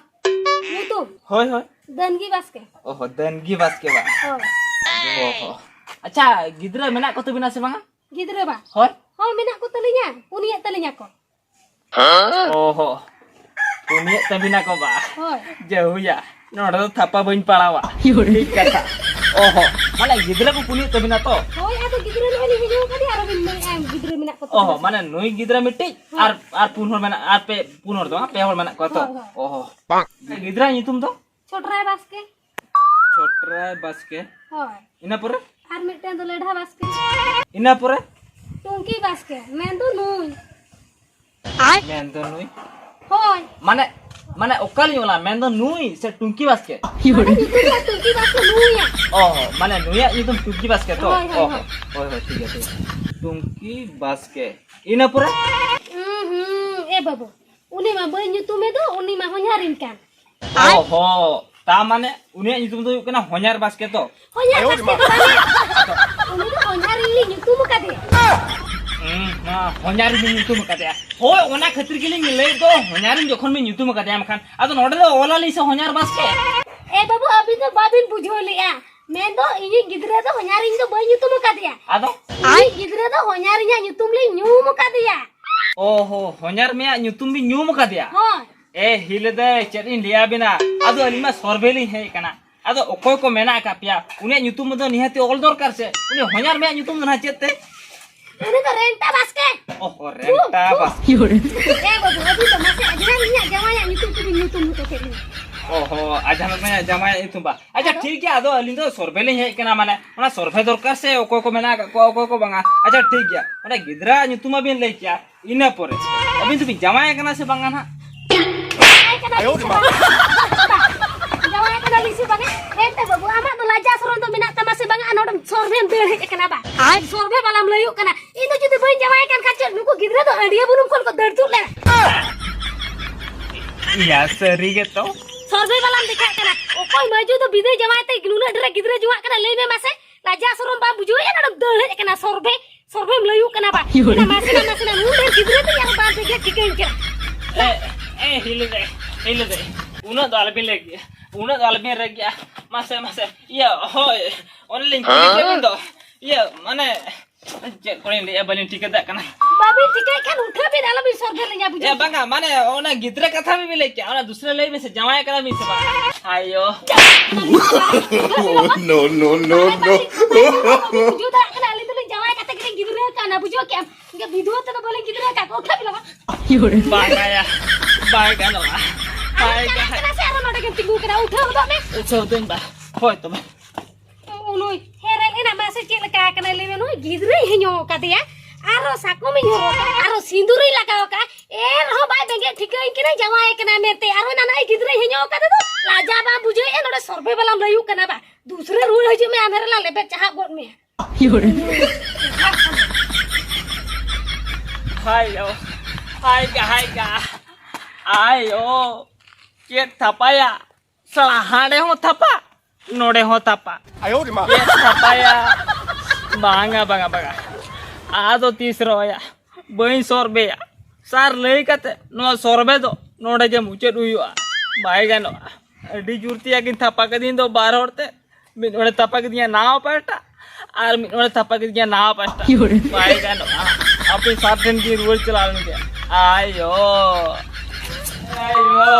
ᱧᱩᱛᱩᱢ? ᱦᱳᱭ, ᱦᱳᱭ᱾ ᱫᱟᱹᱱᱜᱤ ᱵᱟᱥᱠᱮ᱾ ᱚ ᱦᱚᱸ, ᱫᱟᱹᱱᱜᱤ ᱵᱟᱥᱠᱮ ᱵᱟ? ᱦᱳᱭ᱾ ᱚ ᱦᱚᱸ᱾ ᱟᱪᱪᱷᱟ, ᱜᱤᱫᱽᱨᱟᱹ ᱢᱮᱱᱟᱜ ᱠᱚ ᱛᱟᱹᱵᱤᱱᱟ ᱥᱮ ᱵᱟᱝᱟ? ᱜᱤᱫᱽᱨᱟᱹ ᱵᱟ? ᱦᱳᱭ᱾ ᱦᱳᱭ, ᱢᱮᱱᱟᱜ ᱠᱚ ᱛᱟᱹᱞᱤᱧᱟ, ᱯᱩᱱᱭᱟᱹᱜ ᱛᱟᱹᱞᱤᱧᱟ ᱠᱚ᱾ ᱚ ᱦᱚᱸ᱾ ᱯᱩᱱᱭᱟᱹᱜ ᱛᱟᱹᱵᱤᱱᱟ ᱠᱚ ᱵᱟ? ᱦᱳᱭ᱾ ᱡᱟᱹᱦᱩᱭᱟ, ᱱᱚᱰᱮ ᱫᱚ ᱛᱷᱟᱯᱟ ᱵᱟᱹᱧ ᱯᱟᱲᱟᱣᱟ᱾ ᱴᱷᱤᱠ ᱠᱟᱛᱷᱟ᱾ ᱚ ᱦᱚᱸ, ᱢᱟᱱᱮ ᱜᱤᱫᱽᱨᱟᱹ ᱠᱚ ᱯᱩᱱᱭᱟᱹᱜ ᱛᱟᱹᱵᱤᱱᱟ ᱛᱚ? ᱦᱳᱭ, ᱟᱫᱚ ᱜᱤᱫᱽᱨᱟᱹ ᱱᱚᱜᱼᱚᱭ ᱞᱤᱧ ᱦᱤᱡᱩᱜ ᱠᱟᱱᱟ, ᱟᱨᱚ ᱵᱤᱱ ᱢᱮᱱᱮᱫᱼᱟ ᱜᱤᱫᱽᱨᱟᱹ ᱢᱮᱱᱟᱜ ᱠᱚ ᱚ ᱦᱚᱸ, ᱛᱟᱹᱵᱤᱱᱟ᱾ ᱢᱟᱱᱮ ᱱᱩᱭ ᱜᱤᱫᱽᱨᱟᱹ ᱢᱤᱫᱴᱤᱡ ᱦᱳᱭ᱾ ᱟᱨ, ᱟᱨ ᱯᱩᱱ ᱦᱚᱲ ᱢᱮᱱᱟᱜ, ᱟᱨ ᱯᱮ, ᱯᱩᱱ ᱦᱚᱲ ᱫᱚ ᱵᱟᱝ, ᱯᱮ ᱦᱚᱲ ᱢᱮᱱᱟᱜ ᱠᱚᱣᱟ ᱛᱚ? ᱦᱳᱭ, ᱦᱳᱭ᱾ ᱚ ᱦᱚᱸ᱾ ᱜᱤᱫᱽᱨᱟᱹ ᱧᱩᱛᱩᱢ ᱫᱚ? ᱪᱷᱚᱴᱨᱟᱭ ᱵᱟᱥᱠᱮ᱾ ᱪᱷᱚᱴᱨᱟᱭ ᱵᱟᱥᱠᱮ᱾ ᱦᱳᱭ᱾ ᱤᱱᱟᱹ ᱯᱚᱨᱮ? ᱟᱨ ᱢᱤᱫᱴᱟᱝ ᱫᱚ ᱞᱮᱰᱷᱟ ᱵᱟᱥᱠᱮ᱾ ᱤᱱᱟᱹ ᱯᱚᱨᱮ? ᱴᱩᱝᱠᱤ ᱵᱟᱥᱠᱮ, ᱢᱮᱱᱫᱚ ᱱᱩᱭ᱾ ᱢᱮᱱᱫᱚ ᱱᱩᱭ? ᱦᱳᱭ᱾ ᱢᱟᱱᱮ, ᱢᱟᱱᱮ ᱚᱠᱟᱞᱤᱧ ᱚᱞᱟ? ᱢᱮᱱᱫᱚ ᱱᱩᱭ ᱥᱮ ᱴᱩᱝᱠᱤ ᱵᱟᱥᱠᱮ? ᱢᱟᱱᱮ ᱧᱩᱛᱩᱢ ᱫᱚ ᱴᱩᱝᱠᱤ ᱵᱟᱥᱠᱮ ᱱᱩᱭᱟᱜ᱾ ᱚ, ᱢᱟᱱᱮ ᱱᱩᱭᱟᱜ ᱧᱩᱛᱩᱢ ᱴᱩᱝᱠᱤ ᱵᱟᱥᱠᱮ ᱛᱚ? ᱦᱳᱭ, ᱦᱳᱭ, ᱚ, ᱦᱳᱭ᱾ ᱦᱳᱭ, ᱦᱳᱭ, ᱴᱷᱤᱠ ᱜᱮᱭᱟ, ᱴᱷᱤᱠ ᱜᱮᱭᱟ᱾ ᱴᱩᱝᱠᱤ ᱵᱟᱥᱠᱮ᱾ ᱤᱱᱟᱹ ᱯᱚᱨᱮ? ᱦᱩᱸ, ᱦᱩᱸ, ᱮ ᱵᱟᱹᱵᱩ, ᱩᱱᱤ ᱢᱟ ᱵᱟᱹᱧ ᱧᱩᱛᱩᱢᱮ ᱫᱚ, ᱩᱱᱤ ᱢᱟ ᱦᱚᱧᱦᱟᱨᱤᱧ ᱠᱟᱱ᱾ ᱚ ᱦᱚ, ᱛᱟ ᱢᱟᱱᱮ ᱩᱱᱤᱭᱟᱜ ᱧᱩᱛᱩᱢ ᱫᱚ ᱦᱩᱭᱩᱜ ᱠᱟᱱᱟ ᱦᱚᱧᱦᱟᱨ ᱵᱟᱥᱠᱮ ᱛᱚ? ᱦᱚᱧᱦᱟᱨ ᱵᱟᱥᱠᱮ ᱫᱚ ᱵᱟᱝ᱾ ᱩᱱᱤ ᱫᱚ ᱦᱚᱧᱦᱟᱨᱤᱧ ᱞᱮ ᱧᱩᱛᱩᱢ ᱟᱠᱟᱫᱮᱭᱟ᱾ ᱦᱩᱸ, ᱦᱮᱸ, ᱦᱚᱧᱦᱟᱨᱤᱧ ᱧᱩᱛᱩᱢ ᱟᱠᱟᱫᱮᱭᱟ᱾ ᱦᱳᱭ, ᱚᱱᱟ ᱠᱷᱟᱹᱛᱤᱨ ᱜᱮᱞᱤᱧ ᱞᱟᱹᱭᱮᱫ ᱫᱚ, ᱦᱚᱧᱦᱟᱨᱤᱧ ᱡᱚᱠᱷᱚᱱ ᱵᱤᱱ ᱧᱩᱛᱩᱢ ᱟᱠᱟᱫᱮᱭᱟ, ᱢᱮᱱᱠᱷᱟᱱ ᱟᱫᱚ ᱱᱚᱰᱮ ᱫᱚ ᱚᱞᱟᱞᱤᱧ ᱥᱮ ᱦᱚᱧᱦᱟᱨ ᱵᱟᱥᱠᱮ᱾ ᱮ ᱵᱟᱹᱵᱩ, ᱟᱹᱵᱤᱱ ᱫᱚ ᱵᱟᱵᱤᱱ ᱵᱩᱡᱷᱟᱹᱣ ᱞᱮᱜᱼᱟ᱾ ᱢᱮᱱᱫᱚ ᱤᱧᱤᱡ ᱜᱤᱫᱽᱨᱟᱹ ᱫᱚ ᱦᱚᱧᱦᱟᱨᱤᱧ ᱫᱚ ᱵᱟᱹᱧ ᱧᱩᱛᱩᱢ ᱟᱠᱟᱫᱮᱭᱟ᱾ ᱟᱫᱚ? ᱤᱧᱤᱡ ᱜᱤᱫᱽᱨᱟᱹ ᱫᱚ ᱦᱚᱧᱦᱟᱨᱤᱧᱟᱜ ᱧᱩᱛᱩᱢ ᱞᱤᱧ ᱧᱩᱢ ᱟᱠᱟᱫᱮᱭᱟ᱾ ᱚ ᱦᱚ, ᱦᱚᱧᱦᱟᱨ ᱢᱮᱭᱟᱜ ᱧᱩᱛᱩᱢ ᱵᱤᱱ ᱧᱩᱢ ᱟᱠᱟᱫᱮᱭᱟ? ᱦᱳᱭ᱾ ᱮ ᱦᱤᱞᱟᱹ ᱫᱟᱹᱭ, ᱪᱮᱫ ᱤᱧ ᱞᱟᱹᱭ ᱟᱵᱤᱱᱟ? ᱟᱫᱚ ᱟᱹᱞᱤᱧ ᱢᱟ ᱥᱚᱨᱵᱷᱮ ᱞᱤᱧ ᱦᱮᱡ ᱟᱠᱟᱱᱟ᱾ ᱟᱫᱚ ᱚᱠᱚᱭ ᱠᱚ ᱢᱮᱱᱟᱜ ᱟᱠᱟᱫ ᱯᱮᱭᱟ, ᱩᱱᱤᱭᱟᱜ ᱧᱩᱛᱩᱢ ᱫᱚ ᱱᱤᱦᱟᱹᱛᱤ ᱚᱞ ᱫᱚᱨᱠᱟᱨ ᱥᱮ? ᱩᱱᱤ ᱦᱚᱧᱦᱟᱨ ᱢᱮᱭᱟᱜ ᱧᱩᱛᱩᱢ ᱫᱚ ᱱᱟᱦᱟᱜ ᱪᱮᱫ ᱛᱮ? ᱩᱱᱤ ᱫᱚ ᱨᱮᱱᱴᱟ ᱵᱟᱥᱠᱮ᱾ ᱚᱦᱚ, ᱨᱮᱱᱴᱟ ᱵᱟᱥᱠᱮ᱾ ᱮ ᱵᱟᱹᱵᱩ, ᱟᱹᱵᱤᱱ ᱫᱚ ᱢᱟᱥᱮ ᱟᱡᱷᱟᱨ ᱤᱧᱟᱜ ᱡᱟᱶᱟᱭᱟᱜ ᱧᱩᱛᱩᱢ ᱛᱮᱵᱤᱱ ᱧᱩᱛᱩᱢ ᱦᱚᱪᱚ ᱠᱮᱫ ᱞᱤᱧᱟ᱾ ᱚᱦᱚ, ᱟᱡᱷᱟᱨ ᱢᱮᱭᱟ ᱡᱟᱶᱟᱭᱟᱜ ᱧᱩᱛᱩᱢ ᱵᱟ᱾ ᱟᱪᱪᱷᱟ, ᱟᱫᱚ? ᱴᱷᱤᱠ ᱜᱮᱭᱟ, ᱟᱫᱚ ᱟᱹᱞᱤᱧ ᱫᱚ ᱥᱚᱨᱵᱷᱮ ᱞᱤᱧ ᱦᱮᱡ ᱠᱟᱱᱟ, ᱢᱟᱱᱮ ᱚᱱᱟ ᱥᱚᱨᱵᱷᱮ ᱫᱚᱨᱠᱟᱨ ᱥᱮ, ᱚᱠᱚᱭ ᱠᱚ ᱢᱮᱱᱟᱜ ᱟᱠᱟᱫ ᱠᱚᱣᱟ, ᱚᱠᱚᱭ ᱠᱚ ᱵᱟᱝᱟ᱾ ᱟᱪᱪᱷᱟ, ᱴᱷᱤᱠ ᱜᱮᱭᱟ, ᱚᱱᱟ ᱜᱤᱫᱽᱨᱟᱹ ᱧᱩᱛᱩᱢ ᱢᱟᱵᱤᱱ ᱞᱟᱹᱭ ᱠᱮᱭᱟ, ᱤᱱᱟᱹ ᱯᱚᱨᱮ ᱟᱹᱵᱤᱱ ᱫᱚᱵᱤᱱ ᱡᱟᱶᱟᱭ ᱠᱟᱱᱟ ᱥᱮ ᱵᱟᱝᱟ ᱱᱟᱦᱟᱜ? ᱡᱟᱶᱟᱭ ᱠᱟᱱᱟ ᱵᱤᱱ ᱥᱮ ᱵᱟᱝᱟ? ᱡᱟᱶᱟᱭ ᱠᱟᱱᱟ ᱵᱤᱱ ᱥᱮ ᱵᱟᱝᱟ? ᱮᱱᱛᱮ ᱵᱟᱹᱵᱩ, ᱟᱢᱟᱜ ᱫᱚ ᱞᱟᱡᱟ ᱥᱚᱨᱚᱢ ᱫᱚ ᱢᱮᱱᱟᱜ ᱛᱟᱢᱟ ᱥᱮ ᱵᱟᱝᱟ? ᱟᱨ ᱱᱚᱰᱮᱢ ᱥᱚᱨᱵᱷᱮᱢ ᱫᱟᱹᱲ ᱦᱮᱡ ᱟᱠᱟᱱᱟ ᱵᱟ? ᱥᱚᱨᱵᱷᱮ ᱵᱟᱞᱟᱢ ᱞᱟᱹᱭᱩᱜ ᱠᱟᱱᱟ᱾ ᱤᱧ ᱫᱚ ᱡᱩᱫᱤ ᱵᱟᱹᱧ ᱡᱟᱶᱟᱭ ᱠᱟᱱ ᱠᱷᱟᱱ ᱪᱮᱫ ᱱᱩᱠᱩ ᱜᱤᱫᱽᱨᱟᱹ ᱫᱚ ᱦᱟᱺᱰᱤᱭᱟᱹ ᱵᱩᱞᱩᱝ ᱠᱷᱚᱱ ᱠᱚ ᱫᱟᱹᱲ ᱛᱩᱫ ᱞᱮᱱᱟ? ᱤᱭᱟ, ᱥᱟᱹᱨᱤ ᱜᱮᱛᱚ᱾ ᱥᱚᱨᱵᱷᱮ ᱵᱟᱞᱟᱢ ᱫᱮᱠᱷᱟᱜ ᱠᱟᱱᱟ᱾ ᱚᱠᱚᱭ ᱢᱟᱹᱡᱩ ᱫᱚ ᱵᱤᱫᱟᱹᱭ ᱡᱟᱶᱟᱭ ᱛᱮ ᱱᱩᱱᱟᱹᱜ ᱰᱷᱮᱨ ᱜᱤᱫᱽᱨᱟᱹ ᱡᱚᱝᱟᱜ ᱠᱟᱱᱟ? ᱞᱟᱹᱭ ᱢᱮ ᱢᱟᱥᱮ, ᱞᱟᱡᱟ ᱥᱚᱨᱚᱢ ᱵᱟᱢ ᱵᱩᱡᱷᱟᱹᱣᱮᱫᱼᱟ? ᱱᱚᱰᱮᱢ ᱫᱟᱹᱲ ᱦᱮᱡ ᱟᱠᱟᱱᱟ ᱥᱚᱨᱵᱷᱮ᱾ ᱥᱚᱨᱵᱷᱮᱢ ᱞᱟᱹᱭᱩᱜ ᱠᱟᱱᱟ ᱵᱟ? ᱤᱭᱩᱨᱮ᱾ ᱚᱱᱟ ᱢᱟᱥᱮ ᱱᱟ, ᱢᱟᱥᱮ ᱱᱟ, ᱱᱩᱱ ᱰᱷᱮᱨ ᱜᱤᱫᱽᱨᱟᱹ ᱫᱚ ᱟᱨ ᱵᱟᱝ ᱨᱮᱸᱜᱮᱡ ᱴᱷᱤᱠᱟᱹᱧ ᱠᱟᱱᱟ᱾ ᱮ, ᱮ, ᱦᱤᱞᱤ ᱫᱟᱹᱭ, ᱦᱤᱞᱤ ᱫᱟᱹᱭ᱾ ᱩᱱᱟᱹᱜ ᱫᱚ ᱟᱞᱚᱵᱤᱱ ᱞᱟᱹᱭ ᱜᱮᱭᱟ᱾ ᱩᱱᱟᱹᱜ ᱫᱚ ᱟᱞᱚᱵᱤᱱ ᱨᱮᱜ ᱜᱮᱭᱟ᱾ ᱢᱟᱥᱮ, ᱢᱟᱥᱮ᱾ ᱤᱭᱟᱹ, ᱦᱳᱭ᱾ ᱚᱱᱮᱞᱤᱧ ᱠᱩᱞᱤ ᱠᱮᱫ ᱵᱤᱱ ᱫᱚ᱾ ᱤᱭᱟᱹ, ᱢᱟᱱᱮ, ᱪᱮᱫ ᱠᱚᱞᱤᱧ ᱞᱟᱹᱭᱟ, ᱵᱟᱹᱞᱤᱧ ᱴᱷᱤᱠᱟᱹ ᱫᱟᱲᱮᱭᱟᱜ ᱠᱟᱱᱟ᱾ ᱵᱟᱵᱤᱱ ᱴᱷᱤᱠᱟᱹᱭᱮᱫ ᱠᱷᱟᱱ ᱩᱴᱷᱟᱹᱣ ᱵᱤᱱ, ᱟᱞᱚᱵᱤᱱ ᱥᱚᱨᱵᱷᱮ ᱞᱤᱧᱟ, ᱵᱩᱡᱷᱟᱹᱣ? ᱮ, ᱵᱟᱝᱟ, ᱢᱟᱱᱮ, ᱚᱱᱟ ᱜᱤᱫᱽᱨᱟᱹ ᱠᱟᱛᱷᱟ ᱵᱤᱱ ᱞᱟᱹᱭ ᱠᱮᱜᱼᱟ, ᱚᱱᱟ ᱫᱩᱥᱨᱟᱹ ᱞᱟᱹᱭ ᱵᱤᱱ ᱥᱮ, ᱡᱟᱶᱟᱭ ᱠᱟᱱᱟ ᱵᱤᱱ ᱥᱮ ᱵᱟᱝ? ᱟᱭᱳ᱾ No, no, no, no, no. ᱵᱩᱡᱷᱟᱹᱣ ᱫᱟᱲᱮᱭᱟᱜ ᱠᱟᱱᱟ, ᱟᱹᱞᱤᱧ ᱫᱚᱞᱤᱧ ᱡᱟᱶᱟᱭ ᱠᱟᱛᱮ ᱜᱮᱞᱤᱧ ᱜᱤᱫᱽᱨᱟᱹ ᱠᱟᱱᱟ, ᱵᱩᱡᱷᱟᱹᱣ ᱠᱮᱜᱼᱟᱢ? ᱤᱧ ᱫᱚ ᱵᱤᱫᱷᱩᱣᱟᱹ ᱛᱮᱫᱚ ᱵᱟᱹᱞᱤᱧ ᱜᱤᱫᱽᱨᱟᱹ ᱟᱠᱟᱫ ᱠᱚᱣᱟ, ᱩᱴᱷᱟᱹᱣ ᱵᱤᱱ ᱵᱟᱵᱟ᱾ ᱵᱟᱝ ᱟᱭᱟ, ᱵᱟᱭ ᱜᱟᱱᱚᱜᱼᱟ, ᱵᱟᱭ ᱟᱨᱦᱚᱸ ᱪᱟᱞᱟᱜ ᱜᱟᱱᱚᱜᱼᱟ᱾ ᱠᱟᱱᱟ ᱥᱮ ᱟᱨᱦᱚᱸ ᱱᱚᱰᱮ ᱜᱮᱢ ᱛᱤᱸᱜᱩ ᱠᱟᱱᱟ, ᱩᱴᱷᱟᱹᱣ ᱜᱚᱫᱚᱜ ᱢᱮ᱾ ᱩᱴᱷᱟᱹᱣ ᱫᱟᱹᱧ ᱵᱟ, ᱦᱳᱭ ᱛᱚᱵᱮ᱾ ᱱᱩᱭ ᱦᱮᱨᱮᱞ ᱮᱱᱟ ᱢᱟᱥᱮ ᱪᱮᱫ ᱞᱮᱠᱟ ᱟᱠᱟᱱᱟᱭ ᱞᱟᱹᱭ ᱢᱮ? ᱱᱩᱭ ᱜᱤᱫᱽᱨᱟᱹᱭ ᱦᱮᱧᱚ ᱟᱠᱟᱫᱮᱭᱟ, ᱟᱨᱚ ᱥᱟᱠᱚᱢᱤᱧ ᱦᱚᱨᱚᱜ ᱟᱠᱟᱫ, ᱟᱨᱚ ᱥᱤᱸᱫᱩᱨᱤᱧ ᱞᱟᱜᱟᱣ ᱟᱠᱟᱫ, ᱮᱱ ᱨᱮᱦᱚᱸ ᱵᱟᱭ ᱵᱮᱸᱜᱮᱫ ᱴᱷᱤᱠᱟᱹᱧ ᱠᱟᱱᱟ ᱡᱟᱶᱟᱭ ᱠᱟᱱᱟᱭ ᱢᱮᱱᱛᱮ᱾ ᱟᱨᱚ ᱱᱟᱱᱟᱭ ᱜᱤᱫᱽᱨᱟᱹᱭ ᱦᱮᱧᱚ ᱟᱠᱟᱫᱮ ᱫᱚ, ᱞᱟᱡᱟ ᱵᱟᱢ ᱵᱩᱡᱷᱟᱹᱣᱮᱫᱼᱟ? ᱱᱚᱰᱮ ᱥᱚᱨᱵᱷᱮ ᱵᱟᱞᱟᱢ ᱞᱟᱹᱭᱩᱜ ᱠᱟᱱᱟ ᱵᱟ? ᱫᱩᱥᱨᱟᱹ ᱨᱩᱣᱟᱹᱲ ᱦᱤᱡᱩᱜ ᱢᱮ, ᱟᱢ ᱦᱮᱨᱮᱞᱟ ᱞᱮᱵᱮᱫ ᱪᱟᱦᱟᱵ ᱜᱚᱫ ᱢᱮᱭᱟ᱾ ᱦᱟᱭ ᱭᱳ, ᱦᱟᱭ ᱜᱟ, ᱦᱟᱭ ᱜᱟ, ᱟᱭᱳ, ᱪᱮᱫ ᱛᱷᱟᱯᱟᱭᱟ? ᱥᱟᱞᱟ ᱦᱟᱸᱰᱮ ᱦᱚᱸ ᱛᱷᱟᱯᱟ, ᱱᱚᱰᱮ ᱦᱚᱸ ᱛᱷᱟᱯᱟ᱾ ᱟᱭᱳ ᱨᱮ ᱢᱟ᱾ ᱪᱮᱫ ᱛᱷᱟᱯᱟᱭᱟ? ᱵᱟᱝᱟ, ᱵᱟᱝᱟ, ᱵᱟᱝᱟ᱾ ᱟᱫᱚ ᱛᱤᱥ ᱨᱚᱦᱚᱭᱟ? ᱵᱟᱹᱧ ᱥᱚᱨᱵᱮᱭᱟ᱾ ᱥᱟᱨ ᱞᱟᱹᱭ ᱠᱟᱛᱮ ᱱᱚᱣᱟ ᱥᱚᱨᱵᱮ ᱫᱚ ᱱᱚᱰᱮ ᱜᱮ ᱢᱩᱪᱟᱹᱫ ᱦᱩᱭᱩᱜᱼᱟ᱾ ᱵᱟᱭ ᱜᱟᱱᱚᱜᱼᱟ᱾ ᱟᱹᱰᱤ ᱡᱳᱨ ᱛᱮᱭᱟ ᱠᱤᱱ ᱛᱷᱟᱯᱟ ᱠᱟᱹᱫᱤᱧ ᱫᱚ ᱵᱟᱨ ᱦᱚᱲ ᱛᱮ᱾ ᱢᱤᱫ ᱦᱚᱲᱮ ᱛᱷᱟᱯᱟ ᱠᱮᱫᱤᱧᱟ ᱱᱟᱣᱟ ᱯᱟᱦᱴᱟ, ᱟᱨ ᱢᱤᱫ ᱦᱚᱲᱮ ᱛᱷᱟᱯᱟ ᱠᱮᱫᱤᱧᱟ ᱱᱟᱣᱟ ᱯᱟᱦᱴᱟ᱾ ᱵᱟᱭ ᱜᱟᱱᱚᱜᱼᱟ᱾ ᱟᱯᱮ ᱥᱟᱨ ᱴᱷᱮᱱ ᱜᱤᱧ ᱨᱩᱣᱟᱹᱲ ᱪᱟᱞᱟᱣ ᱞᱮᱱ ᱜᱮ᱾ ᱟᱭᱳ, ᱟᱭᱳ,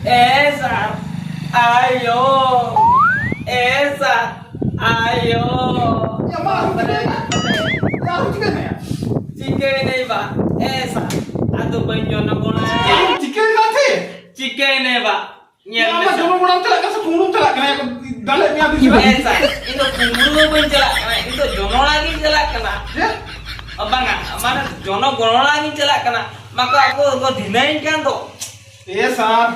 ᱮ ᱥᱟᱨ, ᱟᱭᱳ, ᱮ ᱥᱟᱨ, ᱟᱭᱳ᱾ ᱪᱤᱠᱟᱹᱭᱮᱱᱟᱭ ᱵᱟ? ᱮ ᱥᱟᱨ, ᱟᱫᱚ ᱵᱟᱹᱧ ᱡᱚᱱᱚᱜᱚᱲᱟ᱾ ᱪᱤᱠᱟᱹᱭᱮᱱᱟ ᱪᱮ? ᱪᱤᱠᱟᱹᱭᱮᱱᱟᱭ ᱵᱟ? ᱧᱮᱞ ᱢᱮ ᱟᱢᱟᱜ ᱥᱟᱨ᱾ ᱡᱚᱱᱚᱜᱚᱲᱟᱢ ᱪᱟᱞᱟᱜ ᱠᱟᱱᱟ ᱥᱮ ᱠᱩᱢᱵᱽᱲᱩᱢ ᱪᱟᱞᱟᱜ ᱠᱟᱱᱟ? ᱫᱟᱞᱮ ᱢᱮᱭᱟ ᱫᱤᱥ ᱮ ᱥᱟᱨ, ᱤᱧ ᱫᱚ ᱠᱩᱢᱵᱽᱲᱩ ᱫᱚ ᱵᱟᱹᱧ ᱪᱟᱞᱟᱜ ᱠᱟᱱᱟ, ᱤᱧ ᱫᱚ ᱡᱚᱱᱚᱲᱟ ᱜᱤᱧ ᱪᱟᱞᱟᱜ ᱠᱟᱱᱟ᱾ ᱪᱮᱫ? ᱚ, ᱵᱟᱝᱟ, ᱢᱟᱱᱮ ᱡᱚᱱᱚᱜᱚᱲᱟ ᱜᱤᱧ ᱪᱟᱞᱟᱜ ᱠᱟᱱᱟ᱾ ᱵᱟᱠᱚ ᱟᱠᱚ ᱠᱚ ᱫᱷᱤᱱᱟᱹᱧ ᱠᱟᱱ ᱫᱚ᱾ ᱮ ᱥᱟᱨ,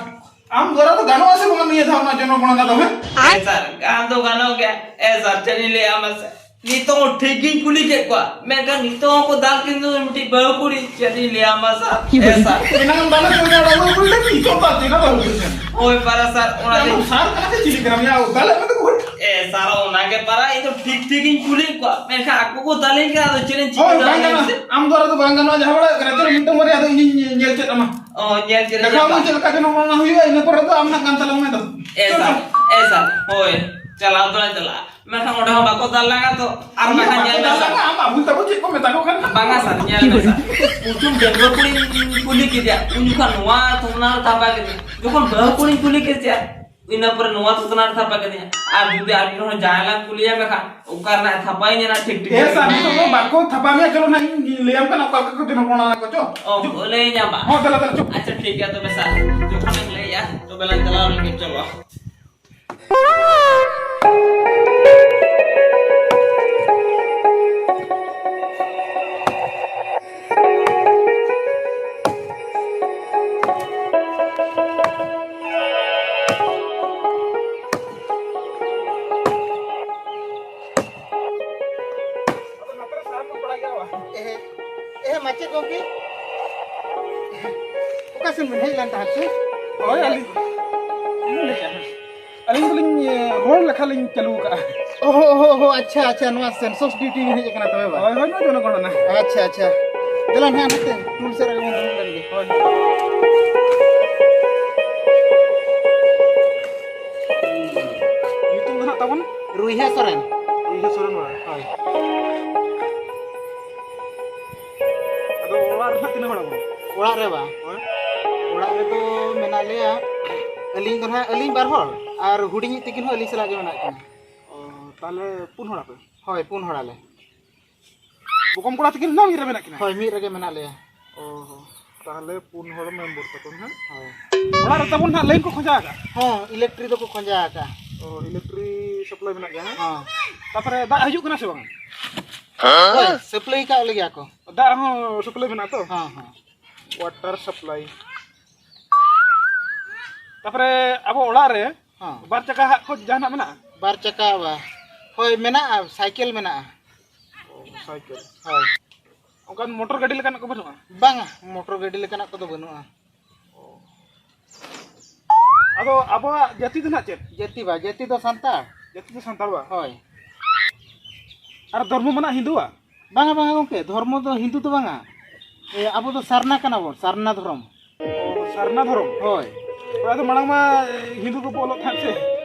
ᱟᱢ ᱫᱚᱨᱟ ᱫᱚ ᱜᱟᱱᱚᱜᱼᱟ ᱥᱮ ᱵᱟᱝ ᱱᱤᱭᱟᱹ ᱫᱷᱟᱣ ᱚᱱᱟ ᱡᱚᱱᱚᱜᱚᱲᱟ ᱫᱚ, ᱦᱮᱸ? ᱮ ᱥᱟᱨ, ᱜᱟᱱ ᱫᱚ ᱜᱟᱱᱚᱜ ᱜᱮᱭᱟ᱾ ᱮ ᱥᱟᱨ, ᱪᱮᱫ ᱤᱧ ᱞᱟᱹᱭᱟ ᱢᱟᱥᱮ? ᱱᱤᱛᱚᱜ ᱦᱚᱸ ᱴᱷᱤᱠ ᱜᱤᱧ ᱠᱩᱞᱤ ᱠᱮᱫ ᱠᱚᱣᱟ, ᱢᱮᱱᱠᱷᱟᱱ ᱱᱤᱛᱚᱜ ᱦᱚᱸᱠᱚ ᱫᱟᱞ ᱠᱤᱱ ᱫᱚ ᱢᱤᱫᱴᱤᱡ ᱵᱟᱹᱦᱩ ᱠᱩᱲᱤ, ᱪᱮᱫ ᱤᱧ ᱞᱟᱹᱭᱟ ᱢᱟ ᱥᱟᱨ? ᱮ ᱥᱟᱨ᱾ ᱮᱱᱟᱝ ᱮᱢ ᱫᱟᱞᱮ ᱠᱟᱱᱟ ᱵᱟᱹᱦᱩ ᱠᱩᱲᱤ, ᱱᱤᱛᱚᱜ ᱫᱟᱞ ᱠᱮᱫᱟ ᱵᱟᱹᱦᱩ ᱠᱩᱲᱤ ᱴᱷᱮᱱ᱾ ᱦᱳᱭ ᱯᱟᱨᱟ ᱥᱟᱨ, ᱚᱱᱟ ᱟᱢ ᱜᱮ᱾ ᱥᱟᱨ ᱠᱟᱱᱟ ᱥᱮ ᱪᱤᱞᱤ ᱠᱟᱱᱟᱢ? ᱭᱟ, ᱫᱟᱞᱮ ᱢᱮ ᱛᱚ ᱦᱳᱭ᱾ ᱮ ᱥᱟᱨ, ᱚᱱᱟ ᱜᱮ ᱯᱟᱨᱟ, ᱤᱧ ᱫᱚ ᱴᱷᱤᱠ ᱴᱷᱤᱠ ᱤᱧ ᱠᱩᱞᱤᱭᱮᱫ ᱠᱚᱣᱟ, ᱢᱮᱱᱠᱷᱟᱱ ᱟᱠᱚ ᱠᱚ ᱫᱟᱞᱤᱧ ᱠᱟᱱᱟ, ᱟᱫᱚ ᱪᱮᱫ ᱤᱧ ᱪᱤᱠᱟᱹ ᱦᱳᱭ, ᱵᱟᱝ ᱫᱟᱲᱮᱭᱟᱜᱼᱟ ᱜᱟᱱᱚᱜᱼᱟ᱾ ᱥᱮ? ᱟᱢ ᱫᱚ ᱟᱨ ᱫᱚ ᱵᱟᱝ ᱜᱟᱱᱚᱜᱼᱟ, ᱡᱟᱦᱟᱸ ᱵᱟᱲᱟ ᱠᱟᱱᱟ, ᱪᱚᱞᱚ ᱢᱤᱫᱴᱟᱝ ᱵᱟᱨᱭᱟ ᱟᱫᱚ ᱤᱧᱤᱧ ᱧᱮᱞ ᱪᱮᱫ ᱟᱢᱟ᱾ ᱚ, ᱧᱮᱞ ᱪᱮᱫ ᱫᱮᱠᱷᱟᱣ ᱢᱮ ᱪᱮᱫ ᱞᱮᱠᱟ ᱡᱮᱱᱚ ᱚᱱᱟ ᱦᱩᱭᱩᱜᱼᱟ, ᱤᱱᱟᱹ ᱯᱚᱨᱮ ᱫᱚ ᱟᱢ ᱱᱟᱜ ᱜᱟᱱ ᱛᱟᱞᱟᱝ ᱢᱮ ᱫᱚ᱾ ᱮ ᱪᱚᱞ, ᱥᱟᱨ, ᱪᱚᱞ᱾ ᱮ ᱥᱟᱨ, ᱦᱳᱭ, ᱪᱟᱞᱟᱣ ᱫᱚᱞᱟᱝ ᱪᱟᱞᱟᱜᱼᱟ᱾ ᱢᱮᱱᱠᱷᱟᱱ ᱚᱸᱰᱮ ᱦᱚᱸ ᱵᱟᱠᱚ ᱫᱟᱞ ᱞᱟᱝᱟ ᱛᱚ᱾ ᱟᱨ ᱤᱧ ᱵᱟᱠᱷᱟᱱ ᱵᱟᱠᱚ ᱧᱮᱞ ᱢᱮ ᱫᱟᱞ ᱥᱟᱨ᱾ ᱞᱟᱝᱟ, ᱟᱢ ᱟᱹᱜᱩᱭ ᱛᱟᱵᱚ ᱪᱮᱫ ᱠᱚ ᱢᱮᱛᱟ ᱠᱚ ᱠᱟᱱᱟ? ᱵᱟᱝᱟ ᱥᱟᱨ, ᱧᱮᱞ ᱢᱮ ᱥᱟᱨ᱾ ᱯᱨᱚᱛᱷᱚᱢ ᱰᱟᱺᱜᱩᱣᱟᱹ ᱠᱩᱲᱤᱧ ᱠᱩᱞᱤ ᱠᱮᱫᱮᱭᱟ, ᱩᱱ ᱡᱚᱠᱷᱚᱱ ᱱᱚᱣᱟ ᱛᱷᱚᱛᱱᱟ ᱨᱮ ᱛᱷᱟᱯᱟ ᱠᱮᱫᱮᱭᱟ᱾ ᱡᱚᱠᱷᱚᱱ ᱵᱟᱹᱦᱩ ᱠᱩᱲᱤᱧ ᱠᱩᱞᱤ ᱠᱮᱫᱮᱭᱟ, ᱤᱱᱟᱹ ᱯᱚᱨᱮ ᱱᱚᱣᱟ ᱛᱷᱚᱛᱱᱟ ᱨᱮ ᱛᱷᱟᱯᱟ ᱠᱮᱫᱮᱭᱟ᱾ ᱟᱨ ᱡᱩᱫᱤ ᱟᱨ ᱢᱤᱫ ᱦᱚᱲ ᱡᱟᱦᱟᱸᱭ ᱞᱟᱝ ᱠᱩᱞᱤᱭᱟ ᱢᱮᱠᱷᱟᱱ, ᱚᱠᱟ ᱨᱮᱱᱟᱜ ᱛᱷᱟᱯᱟᱭ ᱧᱮᱞᱟ ᱴᱷᱤᱠ ᱴᱷᱤᱠ᱾ ᱮ ᱥᱟᱨ, ᱱᱤᱛᱚᱜ ᱫᱚ ᱵᱟᱠᱚ ᱛᱷᱟᱯᱟ ᱢᱮᱭᱟ, ᱪᱚᱞᱚ ᱱᱟᱦᱟᱜ ᱤᱧ ᱞᱟᱹᱭᱟᱢ ᱠᱟᱱᱟ ᱚᱠᱟ ᱞᱮᱠᱟ ᱠᱚ ᱡᱚᱱᱚᱜ ᱚᱱᱟ ᱠᱚ ᱪᱚ᱾ ᱚ, ᱞᱟᱹᱭ ᱧᱟᱢᱟ᱾ ᱦᱚᱸ, ᱫᱮᱞᱟ, ᱫᱮᱞᱟ, ᱪᱚ᱾ ᱟᱪᱪᱷᱟ, ᱴᱷᱤᱠ ᱜᱮᱭᱟ ᱛᱚᱵᱮ ᱥᱟᱨ, ᱡᱚᱠᱷᱚᱱᱮᱢ ᱞᱟᱹᱭᱟ ᱛᱚᱵᱮ ᱞᱟᱝ ᱪᱟᱞᱟᱣ ᱞᱮᱱ ᱜᱮ, ᱪᱚᱞᱚ᱾ ᱮᱦᱮ, ᱮᱦᱮ, ᱢᱟᱪᱮᱫ ᱜᱚᱢᱠᱮ, ᱚᱠᱟ ᱥᱮᱱ ᱵᱮᱱ ᱦᱮᱡ ᱞᱮᱱ ᱛᱟᱦᱮᱸᱫ ᱥᱮ? ᱦᱳᱭ, ᱟᱹᱞᱤᱧ, ᱟᱹᱞᱤᱧ ᱫᱚᱞᱤᱧ, ᱮ, ᱨᱚᱲ ᱞᱮᱠᱷᱟ ᱞᱤᱧ ᱪᱟᱹᱞᱩ ᱟᱠᱟᱫᱼᱟ᱾ ᱚᱦᱚ, ᱚᱦᱚ, ᱚᱦᱚ, ᱟᱪᱪᱷᱟ, ᱟᱪᱪᱷᱟ, ᱱᱚᱣᱟ census duty ᱵᱮᱱ ᱦᱮᱡ ᱟᱠᱟᱱᱟ ᱛᱚᱵᱮ ᱵᱟ? ᱦᱳᱭ, ᱦᱳᱭ, ᱱᱚᱣᱟ ᱡᱚᱱᱚᱜᱚᱬᱱᱟ᱾ ᱟᱪᱪᱷᱟ, ᱟᱪᱪᱷᱟ, ᱫᱮᱞᱟ ᱱᱟᱦᱟᱜ ᱱᱚᱛᱮ ᱴᱩᱞ ᱥᱮᱫ ᱨᱮᱜᱮ ᱵᱚᱱ ᱫᱩᱲᱩᱵ ᱞᱮᱱ ᱜᱮ᱾ ᱦᱳᱭ᱾ ᱧᱩᱛᱩᱢ ᱫᱚ ᱱᱟᱦᱟᱜ ᱛᱟᱵᱚᱱ? ᱨᱩᱭᱦᱟᱹ ᱥᱚᱨᱮᱱ᱾ ᱨᱩᱭᱦᱟᱹ ᱥᱚᱨᱮᱱ ᱵᱟ? ᱦᱳᱭ᱾ ᱟᱫᱚ ᱚᱲᱟᱜ ᱨᱮ ᱱᱟᱦᱟᱜ ᱛᱤᱱᱟᱹᱜ ᱦᱚᱲ ᱟᱵᱚ? ᱚᱲᱟᱜ ᱨᱮ ᱵᱟ? ᱦᱳᱭ᱾ ᱚᱲᱟᱜ ᱨᱮᱫᱚ ᱢᱮᱱᱟᱜ ᱞᱮᱭᱟ, ᱟᱹᱞᱤᱧ ᱫᱚ ᱱᱟᱦᱟᱜ, ᱟᱹᱞᱤᱧ ᱵᱟᱨ ᱦᱚᱲ, ᱟᱨ ᱦᱩᱰᱤᱧᱤᱡ ᱛᱟᱹᱠᱤᱱ ᱦᱚᱸ ᱟᱹᱞᱤᱧ ᱥᱟᱞᱟᱜ ᱜᱮ ᱢᱮᱱᱟᱜ ᱠᱤᱱᱟ᱾ ᱚ, ᱛᱟᱦᱞᱮ ᱯᱩᱱ ᱦᱚᱲ ᱟᱯᱮ? ᱦᱳᱭ, ᱯᱩᱱ ᱦᱚᱲ ᱟᱞᱮ᱾ ᱵᱚᱠᱚᱢ ᱠᱚᱲᱟ ᱛᱟᱹᱠᱤᱱ ᱦᱚᱸ ᱢᱤᱫ ᱨᱮ ᱢᱮᱱᱟᱜ ᱠᱤᱱᱟ? ᱦᱳᱭ, ᱢᱤᱫ ᱨᱮᱜᱮ ᱢᱮᱱᱟᱜ ᱞᱮᱭᱟ᱾ ᱚ ᱦᱚᱸ᱾ ᱛᱟᱦᱚᱞᱮ ᱯᱩᱱ ᱦᱚᱲ ᱢᱮᱢᱵᱚᱨ ᱛᱟᱠᱚ ᱦᱟᱸᱜ᱾ ᱦᱳᱭ᱾ ᱚᱲᱟᱜ ᱨᱮ ᱛᱟᱵᱚᱱ ᱦᱟᱸᱜ ᱞᱟᱭᱤᱱ ᱠᱚ ᱠᱷᱚᱸᱡᱟ ᱟᱠᱟᱫᱼᱟ? ᱦᱚᱸ, ᱤᱞᱮᱠᱴᱨᱤ ᱫᱚᱠᱚ ᱠᱷᱚᱸᱡᱟ ᱟᱠᱟᱫᱼᱟ᱾ ᱚ, ᱤᱞᱮᱠᱴᱨᱤ ᱥᱟᱯᱞᱟᱭ ᱢᱮᱱᱟᱜ ᱜᱮᱭᱟ ᱦᱟᱸᱜ? ᱦᱚᱸ᱾ ᱛᱟᱯᱚᱨᱮ ᱫᱟᱜ ᱦᱤᱡᱩᱜ ᱠᱟᱱᱟ ᱥᱮ ᱵᱟᱝ? ᱦᱳᱭ, ᱥᱟᱯᱞᱟᱭ ᱠᱟᱜ ᱞᱮᱜᱮᱭᱟ ᱠᱚ᱾ ᱫᱟᱜ ᱦᱚᱸ ᱥᱟᱯᱞᱟᱭ ᱢᱮᱱᱟᱜᱼᱟ ᱛᱚ? ᱦᱚᱸ, ᱦᱚᱸ᱾ Water supply. ᱛᱟᱯᱚᱨᱮ ᱟᱵᱚ ᱚᱲᱟᱜ ᱨᱮ ᱦᱚᱸ᱾ ᱵᱟᱨ ᱪᱟᱠᱟ ᱦᱟᱸᱜ ᱠᱚ ᱡᱟᱦᱟᱱᱟᱜ ᱢᱮᱱᱟᱜᱼᱟ? ᱵᱟᱨ ᱪᱟᱠᱟ ᱵᱟ-, ᱦᱳᱭ, ᱢᱮᱱᱟᱜᱼᱟ, ᱥᱟᱭᱠᱮᱞ ᱢᱮᱱᱟᱜᱼᱟ᱾ ᱚ, ᱥᱟᱭᱠᱮᱞ᱾ ᱦᱳᱭ᱾ ᱚᱱᱠᱟᱱ ᱢᱚᱴᱚᱨ ᱜᱟᱹᱰᱤ ᱞᱮᱠᱟᱱᱟᱜ ᱠᱚ ᱵᱟᱹᱱᱩᱜᱼᱟ? ᱵᱟᱝᱟ, ᱢᱚᱴᱚᱨ ᱜᱟᱹᱰᱤ ᱞᱮᱠᱟᱱᱟᱜ ᱠᱚᱫᱚ ᱵᱟᱹᱱᱩᱜᱼᱟ᱾ ᱟᱫᱚ ᱟᱵᱚᱣᱟᱜ ᱡᱟᱹᱛᱤ ᱫᱚ ᱱᱟᱦᱟᱜ ᱪᱮᱫ? ᱡᱟᱹᱛᱤ ᱵᱟ, ᱡᱟᱹᱛᱤ ᱫᱚ ᱥᱟᱱᱛᱟᱲ᱾ ᱡᱟᱹᱛᱤ ᱫᱚ ᱥᱟᱱᱛᱟᱲ ᱵᱟ? ᱦᱳᱭ᱾ ᱟᱨ ᱫᱷᱚᱨᱢᱚ ᱢᱟ ᱱᱟᱦᱟᱜ ᱦᱤᱱᱫᱩᱣᱟᱜ? ᱵᱟᱝᱟ, ᱵᱟᱝᱟ ᱜᱚᱢᱠᱮ, ᱫᱷᱚᱨᱢᱚ ᱫᱚ ᱦᱤᱱᱫᱩ ᱫᱚ ᱵᱟᱝᱟ᱾ ᱮ, ᱟᱵᱚ ᱫᱚ ᱥᱟᱨᱱᱟ ᱠᱟᱱᱟ ᱵᱚᱱ, ᱥᱟᱨᱱᱟ ᱫᱷᱚᱨᱚᱢ᱾ ᱚ, ᱥᱟᱨᱱᱟ ᱫᱷᱚᱨᱚᱢ? ᱦᱳᱭ᱾ ᱦᱳᱭ, ᱟᱫᱚ ᱢᱟᱲᱟᱝ ᱢᱟ ᱦᱤᱱᱫᱩ ᱠᱚᱠᱚ ᱚᱞᱚᱜ ᱛᱟᱦᱮᱸᱫ ᱥᱮ?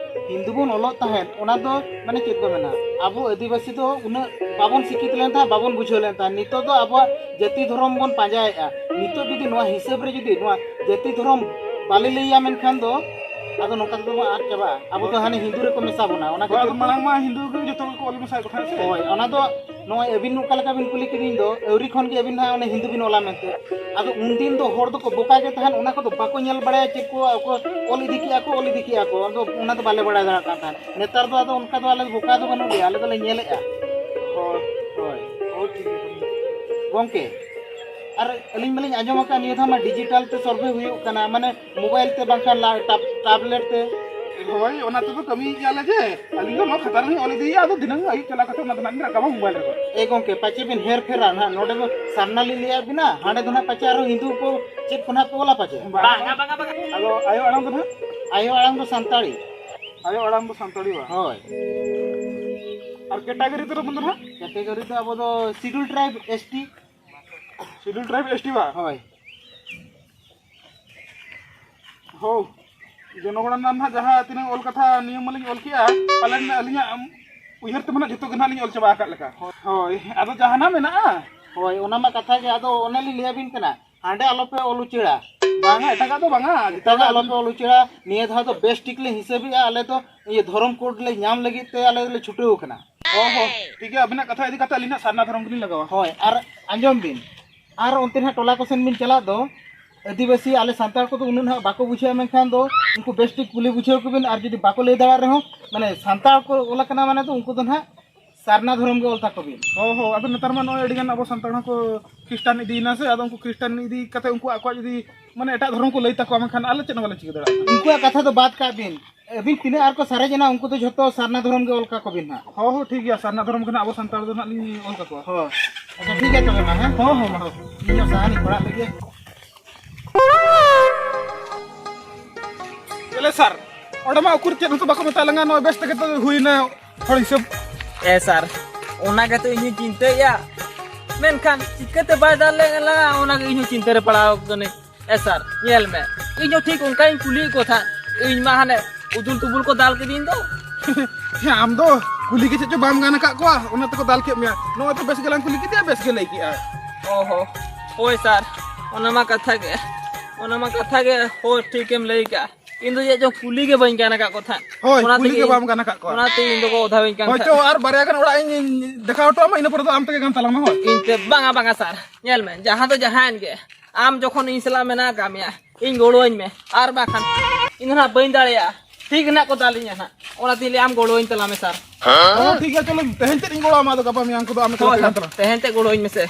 ᱦᱤᱱᱫᱩ ᱵᱚᱱ ᱚᱞᱚᱜ ᱛᱟᱦᱮᱸᱫ, ᱚᱱᱟ ᱫᱚ ᱢᱟᱱᱮ ᱪᱮᱫ ᱠᱚ ᱢᱮᱱᱟ, ᱟᱵᱚ ᱟᱹᱫᱤᱵᱟᱹᱥᱤ ᱫᱚ ᱩᱱᱟᱹᱜ ᱵᱟᱵᱚᱱ ᱥᱤᱠᱠᱷᱤᱛ ᱞᱮᱱ ᱛᱟᱦᱮᱸᱫ, ᱵᱟᱵᱚᱱ ᱵᱩᱡᱷᱟᱹᱣ ᱞᱮᱱ ᱛᱟᱦᱮᱸᱫ᱾ ᱱᱤᱛᱚᱜ ᱫᱚ ᱟᱵᱚᱣᱟᱜ ᱡᱟᱹᱛᱤ ᱫᱷᱚᱨᱚᱢ ᱵᱚᱱ ᱯᱟᱸᱡᱟᱭᱮᱫᱼᱟ᱾ ᱱᱤᱛᱚᱜ ᱡᱩᱫᱤ ᱱᱚᱣᱟ ᱦᱤᱥᱟᱹᱵ ᱨᱮ ᱡᱩᱫᱤ ᱱᱚᱣᱟ ᱡᱟᱹᱛᱤ ᱫᱷᱚᱨᱚᱢ ᱵᱟᱞᱮ ᱞᱟᱹᱭᱟ, ᱢᱮᱱᱠᱷᱟᱱ ᱫᱚ ᱟᱫᱚ ᱱᱚᱝᱠᱟ ᱛᱮᱫᱚ ᱵᱚᱱ ᱟᱫ ᱪᱟᱵᱟᱜᱼᱟ᱾ ᱟᱵᱚ ᱫᱚ ᱦᱟᱱᱮ ᱦᱤᱱᱫᱩ ᱨᱮᱠᱚ ᱢᱮᱥᱟ ᱵᱚᱱᱟ, ᱚᱱᱟ ᱦᱳᱭ, ᱟᱫᱚ ᱠᱷᱟᱹᱛᱤᱨ ᱢᱟᱲᱟᱝ ᱢᱟ ᱦᱤᱱᱫᱩ ᱜᱮ ᱡᱚᱛᱚ ᱜᱮᱠᱚ ᱚᱞ ᱢᱮᱥᱟᱭᱮᱫ ᱠᱚ ᱛᱟᱦᱮᱸᱫ ᱥᱮ? ᱦᱳᱭ, ᱚᱱᱟ ᱫᱚ ᱱᱚᱜᱼᱚᱭ ᱟᱹᱵᱤᱱ ᱚᱠᱟ ᱞᱮᱠᱟ ᱵᱤᱱ ᱠᱩᱞᱤ ᱠᱤᱫᱤᱧ ᱫᱚ, ᱟᱹᱣᱨᱤ ᱠᱷᱚᱱ ᱜᱮ ᱟᱹᱵᱤᱱ ᱦᱟᱸᱜ ᱚᱱᱮ ᱦᱤᱱᱫᱩ ᱵᱤᱱ ᱚᱞᱟ ᱢᱮᱱᱛᱮ᱾ ᱟᱫᱚ ᱩᱱᱫᱤᱱ ᱫᱚ ᱦᱚᱲ ᱫᱚᱠᱚ ᱵᱚᱠᱟ ᱜᱮ ᱛᱟᱦᱮᱸᱫ, ᱚᱱᱟ ᱠᱚᱫᱚ ᱵᱟᱠᱚ ᱧᱮᱞ ᱵᱟᱲᱟᱭᱟ ᱪᱮᱫ ᱠᱚ, ᱟᱠᱚ ᱚᱞ ᱤᱫᱤ ᱠᱮᱜᱼᱟ ᱠᱚ, ᱚᱞ ᱤᱫᱤ ᱠᱮᱜᱼᱟ ᱠᱚ, ᱟᱫᱚ ᱚᱱᱟ ᱫᱚ ᱵᱟᱞᱮ ᱵᱟᱲᱟᱭ ᱫᱟᱲᱮᱭᱟᱜ ᱠᱟᱱ ᱛᱟᱦᱮᱸᱫ᱾ ᱱᱮᱛᱟᱨ ᱫᱚ ᱟᱫᱚ ᱚᱱᱠᱟ ᱫᱚ ᱟᱞᱮ ᱫᱚ ᱵᱚᱠᱟ ᱫᱚ ᱵᱟᱹᱱᱩᱜ ᱞᱮᱭᱟ, ᱟᱞᱮ ᱫᱚᱞᱮ ᱧᱮᱞᱮᱜᱼᱟ᱾ ᱦᱳᱭ᱾ ᱦᱳᱭ᱾ ᱦᱳᱭ, ᱴᱷᱤᱠ ᱜᱮᱭᱟ᱾ ᱜᱚᱢᱠᱮ, ᱟᱨ ᱟᱹᱞᱤᱧ ᱢᱟᱞᱤᱧ ᱟᱸᱡᱚᱢ ᱟᱠᱟᱫ ᱱᱤᱭᱟᱹ ᱫᱷᱟᱣ ᱢᱟ ᱰᱤᱡᱤᱴᱟᱞ ᱛᱮ ᱥᱚᱨᱵᱷᱮ ᱦᱩᱭᱩᱜ ᱠᱟᱱᱟ, ᱢᱟᱱᱮ ᱢᱳᱵᱟᱭᱤᱞ ᱛᱮ ᱵᱟᱝᱠᱷᱟᱱ ᱞᱟ-, ᱴᱟᱵ-, ᱴᱟᱵᱞᱮᱴ ᱛᱮ᱾ ᱦᱳᱭ, ᱚᱱᱟ ᱛᱮᱫᱚ ᱠᱟᱹᱢᱤᱭᱮᱫ ᱜᱮᱭᱟᱞᱮ ᱡᱮ, ᱟᱹᱞᱤᱧ ᱫᱚ ᱱᱚᱣᱟ ᱠᱷᱟᱛᱟ ᱨᱮᱞᱤᱧ ᱚᱞ ᱤᱫᱤᱭᱮᱫᱼᱟ, ᱟᱫᱚ ᱫᱤᱱᱟᱹᱢ ᱟᱹᱭᱩᱵ ᱪᱟᱞᱟᱣ ᱠᱟᱛᱮ ᱚᱱᱟ ᱫᱚ ᱱᱟᱜ ᱞᱤᱧ ᱨᱟᱠᱟᱵᱟ ᱢᱳᱵᱟᱭᱤᱞ ᱨᱮᱫᱚ᱾ ᱮ ᱜᱚᱢᱠᱮ, ᱯᱟᱪᱮ ᱵᱤᱱ ᱦᱮᱨ ᱯᱷᱮᱨᱟ ᱱᱟᱦᱟᱜ, ᱱᱚᱰᱮ ᱫᱚ ᱥᱟᱨᱱᱟ ᱞᱤᱧ ᱞᱟᱹᱭᱟᱫ ᱵᱤᱱᱟ, ᱦᱟᱸᱰᱮ ᱫᱚ ᱱᱟᱦᱟᱜ ᱯᱟᱪᱮ ᱟᱨᱦᱚᱸ ᱦᱤᱱᱫᱩ ᱠᱚ ᱪᱮᱫ ᱠᱚ ᱱᱟᱦᱟᱜ ᱯᱮ ᱚᱞᱟ ᱯᱟᱪᱮ? ᱵᱟᱝᱟ, ᱵᱟᱝᱟ, ᱵᱟᱝᱟ᱾ ᱟᱫᱚ ᱟᱭᱳ ᱟᱲᱟᱝ ᱫᱚ ᱱᱟᱦᱟᱜ? ᱟᱭᱳ ᱟᱲᱟᱝ ᱫᱚ ᱥᱟᱱᱛᱟᱲᱤ᱾ ᱟᱭᱳ ᱟᱲᱟᱝ ᱫᱚ ᱥᱟᱱᱛᱟᱲᱤ ᱵᱟ? ᱦᱳᱭ᱾ ᱟᱨ ᱠᱮᱴᱟᱜᱚᱨᱤ ᱫᱚ ᱵᱚᱱᱫᱚ ᱱᱟᱦᱟᱜ? ᱠᱮᱴᱟᱜᱚᱨᱤ ᱫᱚ ᱟᱵᱚ ᱫᱚ schedule tribe, S T. Schedule tribe, S T ᱵᱟ? ᱦᱳᱭ᱾ ᱦᱳ, ᱡᱚᱱᱚᱜᱚᱬᱟ ᱨᱮᱱᱟᱜ ᱱᱟᱦᱟᱜ ᱡᱟᱦᱟᱸ ᱛᱤᱱᱟᱹᱜ ᱚᱞ ᱠᱟᱛᱷᱟ ᱱᱤᱭᱟᱹ ᱢᱟᱞᱤᱧ ᱚᱞ ᱠᱮᱜᱼᱟ, ᱯᱟᱞᱮᱱ ᱟᱹᱞᱤᱧᱟᱜ ᱩᱭᱦᱟᱹᱨ ᱛᱮᱢᱟ ᱱᱟᱦᱟᱜ ᱡᱚᱛᱚ ᱜᱮ ᱱᱟᱦᱟᱜ ᱞᱤᱧ ᱚᱞ ᱪᱟᱵᱟ ᱟᱠᱟᱫ ᱞᱮᱠᱟ᱾ ᱦᱳᱭ, ᱟᱫᱚ ᱡᱟᱦᱟᱱᱟᱜ ᱢᱮᱱᱟᱜᱼᱟ? ᱦᱳᱭ, ᱚᱱᱟ ᱢᱟ ᱠᱟᱛᱷᱟ ᱜᱮ, ᱟᱫᱚ ᱚᱱᱮ ᱞᱤᱧ ᱞᱟᱹᱭ ᱟᱵᱤᱱ ᱠᱟᱱᱟ, ᱦᱟᱸᱰᱮ ᱟᱞᱚᱯᱮ ᱚᱞ ᱩᱪᱟᱹᱲᱟ᱾ ᱵᱟᱝᱟ, ᱮᱴᱟᱜᱟᱜ ᱫᱚ ᱵᱟᱝᱟ, ᱮᱴᱟᱜᱟᱜ ᱟᱞᱚᱯᱮ ᱚᱞ ᱩᱪᱟᱹᱲᱟ, ᱱᱤᱭᱟᱹ ᱫᱷᱟᱣ ᱫᱚ ᱵᱮᱥ ᱴᱷᱤᱠ ᱞᱮ ᱦᱤᱥᱟᱹᱵᱮᱜᱼᱟ, ᱟᱞᱮ ᱫᱚ ᱤᱭᱟᱹ ᱫᱷᱚᱨᱚᱢ ᱠᱳᱰ ᱞᱮ ᱧᱟᱢ ᱞᱟᱹᱜᱤᱫ ᱛᱮ ᱟᱞᱮ ᱫᱚᱞᱮ ᱪᱷᱩᱴᱟᱹᱣ ᱟᱠᱟᱱᱟ᱾ ᱚ ᱦᱚᱸ, ᱴᱷᱤᱠ ᱜᱮᱭᱟ, ᱟᱵᱤᱱᱟᱜ ᱠᱟᱛᱷᱟ ᱤᱫᱤ ᱠᱟᱛᱮ ᱟᱹᱞᱤᱧ ᱦᱟᱸᱜ ᱥᱟᱨᱱᱟ ᱫᱷᱚᱨᱚᱢ ᱜᱮᱞᱤᱧ ᱞᱟᱜᱟᱣᱟ᱾ ᱦᱳᱭ, ᱟᱨ ᱟᱸᱡᱚᱢ ᱵᱤᱱ, ᱟᱨ ᱚᱱᱛᱮ ᱱᱟᱦᱟᱜ ᱴᱚᱞᱟ ᱠᱚᱥᱮᱱ ᱵᱤᱱ ᱪᱟᱞᱟᱜ ᱫᱚ, ᱟᱹᱫᱤᱵᱟᱹᱥᱤ ᱟᱞᱮ ᱥᱟᱱᱛᱟᱲ ᱠᱚᱫᱚ ᱩᱱᱟᱹᱜ ᱱᱟᱦᱟᱜ ᱵᱟᱠᱚ ᱵᱩᱡᱷᱟᱹᱣᱟ, ᱢᱮᱱᱠᱷᱟᱱ ᱫᱚ ᱩᱱᱠᱩ ᱵᱮᱥ ᱴᱷᱤᱠ ᱠᱩᱞᱤ ᱵᱩᱡᱷᱟᱹᱣ ᱠᱚᱵᱤᱱ, ᱟᱨ ᱡᱩᱫᱤ ᱵᱟᱠᱚ ᱞᱟᱹᱭ ᱫᱟᱲᱮᱭᱟᱜ ᱨᱮᱦᱚᱸ, ᱢᱟᱱᱮ ᱥᱟᱱᱛᱟᱲ ᱠᱚ ᱚᱞ ᱟᱠᱟᱱᱟ ᱢᱟᱱᱮ ᱫᱚ ᱩᱱᱠᱩ ᱫᱚ ᱱᱟᱦᱟᱜ ᱥᱟᱨᱱᱟ ᱫᱷᱚᱨᱚᱢ ᱜᱮ ᱚᱞ ᱛᱟᱠᱚ ᱵᱤᱱ᱾ ᱦᱚᱸ ᱦᱚᱸ, ᱟᱫᱚ ᱱᱮᱛᱟᱨ ᱢᱟ ᱱᱚᱜᱼᱚᱭ ᱟᱹᱰᱤ ᱜᱟᱱ ᱟᱵᱚ ᱥᱟᱱᱛᱟᱲ ᱦᱚᱸᱠᱚ ᱠᱷᱨᱤᱥᱴᱟᱱ ᱤᱫᱤᱭᱮᱱᱟ ᱥᱮ, ᱟᱫᱚ ᱩᱱᱠᱩ ᱠᱷᱨᱤᱥᱴᱟᱱ ᱤᱫᱤ ᱠᱟᱛᱮ ᱩᱱᱠᱩ ᱟᱠᱚᱣᱟᱜ ᱡᱩᱫᱤ ᱢᱟᱱᱮ ᱮᱴᱟᱜ ᱫᱷᱚᱨᱚᱢ ᱠᱚ ᱞᱟᱹᱭ ᱛᱟᱠᱚᱣᱟ, ᱢᱮᱱᱠᱷᱟᱱ ᱟᱞᱮ ᱪᱮᱫ ᱦᱚᱸ ᱵᱟᱞᱮ ᱪᱤᱠᱟᱹ ᱫᱟᱲᱮᱭᱟᱜᱼᱟ᱾ ᱩᱱᱠᱩᱣᱟᱜ ᱠᱟᱛᱷᱟ ᱫᱚ ᱵᱟᱫ ᱠᱟᱜ ᱵᱤᱱ, ᱟᱹᱵᱤᱱ ᱛᱤᱱᱟᱹᱜ ᱟᱨ ᱠᱚ ᱥᱟᱨᱮᱡ ᱮᱱᱟ, ᱩᱱᱠᱩ ᱫᱚ ᱡᱷᱚᱛᱚ ᱥᱟᱨᱱᱟ ᱫᱷᱚᱨᱚᱢ ᱜᱮ ᱚᱞ ᱠᱟᱠᱚ ᱵᱤᱱ ᱦᱟᱸᱜ᱾ ᱦᱚᱸ ᱦᱚᱸ, ᱴᱷᱤᱠ ᱜᱮᱭᱟ, ᱥᱟᱨᱱᱟ ᱫᱷᱚᱨᱚᱢ ᱜᱮ ᱱᱟᱜ ᱟᱵᱚ ᱥᱟᱱᱛᱟᱲ ᱫᱚ ᱱᱟᱜ ᱞᱤᱧ ᱚᱞ ᱠᱟᱠᱚᱣᱟ᱾ ᱦᱳᱭ, ᱟᱪᱪᱷᱟ, ᱴᱷᱤᱠ ᱜᱮᱭᱟ ᱛᱚᱵᱮ ᱢᱟ, ᱦᱮᱸ? ᱦᱚᱸ ᱦᱚᱸ, ᱢᱟ᱾ ᱤᱧ ᱦᱚᱸ ᱥᱟᱦᱟᱱᱤᱧ ᱯᱟᱲᱟᱜ ᱞᱮᱜᱮ᱾ ᱪᱮᱞᱮ ᱥᱟᱨ, ᱚᱸᱰᱮ ᱢᱟ ᱩᱠᱩᱨ ᱪᱮᱫ ᱦᱚᱸᱛᱚ ᱵᱟᱠᱚ ᱢᱮᱛᱟ ᱞᱟᱝᱟ, ᱱᱚᱣᱟ ᱵᱮᱥ ᱛᱮᱜᱮ ᱛᱚ ᱦᱩᱭᱱᱟ ᱦᱚᱲ ᱦᱤᱥᱟᱹᱵ᱾ ᱮ ᱥᱟᱨ, ᱚᱱᱟ ᱜᱮᱛᱚ ᱤᱧ ᱦᱚᱸᱧ ᱪᱤᱱᱛᱟᱹᱭᱮᱫᱼᱟ, ᱢᱮᱱᱠᱷᱟᱱ ᱪᱤᱠᱟᱹᱛᱮ ᱵᱟᱭ ᱫᱟᱞ ᱞᱮ ᱞᱟᱝᱟ, ᱚᱱᱟ ᱜᱮ ᱤᱧ ᱦᱚᱸ ᱪᱤᱱᱛᱟᱹ ᱨᱮ ᱯᱟᱲᱟᱣ ᱠᱟᱹᱱᱟᱹᱧ᱾ ᱮ ᱥᱟᱨ, ᱧᱮᱞ ᱢᱮ, ᱤᱧ ᱦᱚᱸ ᱴᱷᱤᱠ ᱚᱱᱠᱟᱧ ᱠᱩᱞᱤᱭᱮᱫ ᱠᱚ ᱛᱟᱦᱮᱸᱫ, ᱤᱧ ᱢᱟ ᱦᱟᱱᱮ ᱩᱫᱩᱞ ᱛᱩᱵᱩᱞ ᱠᱚ ᱫᱟᱞ ᱠᱤᱫᱤᱧ ᱫᱚ᱾ ᱦᱮᱸ, ᱟᱢ ᱫᱚ ᱠᱩᱞᱤ ᱜᱮ ᱪᱮᱫ ᱪᱚ ᱵᱟᱢ ᱜᱟᱱ ᱟᱠᱟᱫ ᱠᱚᱣᱟ, ᱚᱱᱟ ᱛᱮᱠᱚ ᱫᱟᱞ ᱠᱮᱫ ᱢᱮᱭᱟ᱾ ᱱᱚᱜᱼᱚᱭ ᱛᱚ ᱵᱮᱥ ᱜᱮᱞᱟᱝ ᱠᱩᱞᱤ ᱠᱮᱫᱮᱭᱟ, ᱵᱮᱥ ᱜᱮ ᱞᱟᱹᱭ ᱠᱮᱜᱼᱟ᱾ ᱚ ᱦᱚ, ᱦᱳᱭ ᱥᱟᱨ, ᱚᱱᱟ ᱢᱟ ᱠᱟᱛᱷᱟ ᱜᱮ, ᱚᱱᱟ ᱢᱟ ᱠᱟᱛᱷᱟ ᱜᱮ, ᱦᱳᱭ, ᱴᱷᱤᱠᱮᱢ ᱞᱟᱹᱭ ᱠᱟᱜᱼᱟ᱾ ᱤᱧ ᱫᱚ ᱪᱮᱫ ᱪᱚᱝ ᱠᱩᱞᱤ ᱜᱮ ᱵᱟᱹᱧ ᱜᱟᱱ ᱟᱠᱟᱫ ᱠᱚ ᱛᱟᱦᱮᱸᱫ᱾ ᱦᱳᱭ, ᱚᱱᱟ ᱠᱩᱞᱤ ᱛᱮᱜᱮ ᱜᱮ ᱤᱧ, ᱵᱟᱢ ᱜᱟᱱ ᱟᱠᱟᱫ ᱠᱚᱣᱟ᱾ ᱚᱱᱟᱛᱮ ᱤᱧ ᱫᱚᱠᱚ ᱚᱫᱷᱟᱣᱤᱧ ᱠᱟᱱ ᱦᱳᱭ, ᱛᱟᱦᱮᱸᱫ᱾ ᱪᱚ, ᱟᱨ ᱵᱟᱨᱭᱟ ᱜᱟᱱ ᱚᱲᱟᱜ ᱤᱧ ᱫᱮᱠᱷᱟᱣ ᱦᱚᱴᱚ ᱟᱢᱟ, ᱤᱱᱟᱹ ᱯᱚᱨᱮ ᱫᱚ ᱟᱢ ᱛᱮᱜᱮ ᱜᱟᱱ ᱛᱟᱞᱟᱝ ᱢᱮ, ᱦᱳᱭ᱾ ᱤᱧ ᱛᱮ ᱵᱟᱝᱟ, ᱵᱟᱝᱟ ᱥᱟᱨ, ᱧᱮᱞ ᱢᱮ, ᱡᱟᱦᱟᱸ ᱫᱚ ᱡᱟᱦᱟᱸᱭᱮᱱ ᱜᱮ, ᱟᱢ ᱡᱚᱠᱷᱚᱱ ᱤᱧ ᱥᱟᱞᱟᱜ ᱢᱮᱱᱟᱜ ᱟᱠᱟᱫ ᱢᱮᱭᱟ, ᱤᱧ ᱜᱚᱲᱚᱣᱟᱹᱧ ᱢᱮ, ᱟᱨ ᱵᱟᱠᱷᱟᱱ ᱤᱧ ᱫᱚ ᱱᱟᱦᱟᱜ ᱵᱟᱹᱧ ᱫᱟᱲᱮᱭᱟᱜᱼᱟ, ᱴᱷᱤᱠ ᱱᱟᱦᱟᱜ ᱠᱚ ᱫᱟᱞᱤᱧᱟ ᱱᱟᱦᱟᱜ, ᱚᱱᱟᱛᱮᱧ ᱞᱟᱹᱭᱟ ᱟᱢ ᱜᱚᱲᱚᱣᱟᱹᱧ ᱛᱟᱞᱟᱝ ᱢᱮ ᱥᱟᱨ᱾ ᱦᱚᱸ, ᱴᱷᱤᱠ ᱜᱮᱭᱟ, ᱪᱚᱞᱚ, ᱛᱮᱦᱮᱧ ᱪᱮᱫ ᱤᱧ ᱜᱚᱲᱚ ᱟᱢᱟ, ᱟᱫᱚ ᱜᱟᱯᱟ ᱢᱮᱭᱟᱝ ᱠᱚᱫᱚ ᱟᱢ ᱮᱠᱞᱟ ᱦᱳᱭ, ᱛᱮᱜᱮ ᱜᱟᱱ ᱛᱟᱞᱟᱝ᱾ ᱛᱮᱦᱮᱧ ᱛᱮ ᱜᱚᱲᱚᱣᱟᱹᱧ ᱢᱮᱥᱮ᱾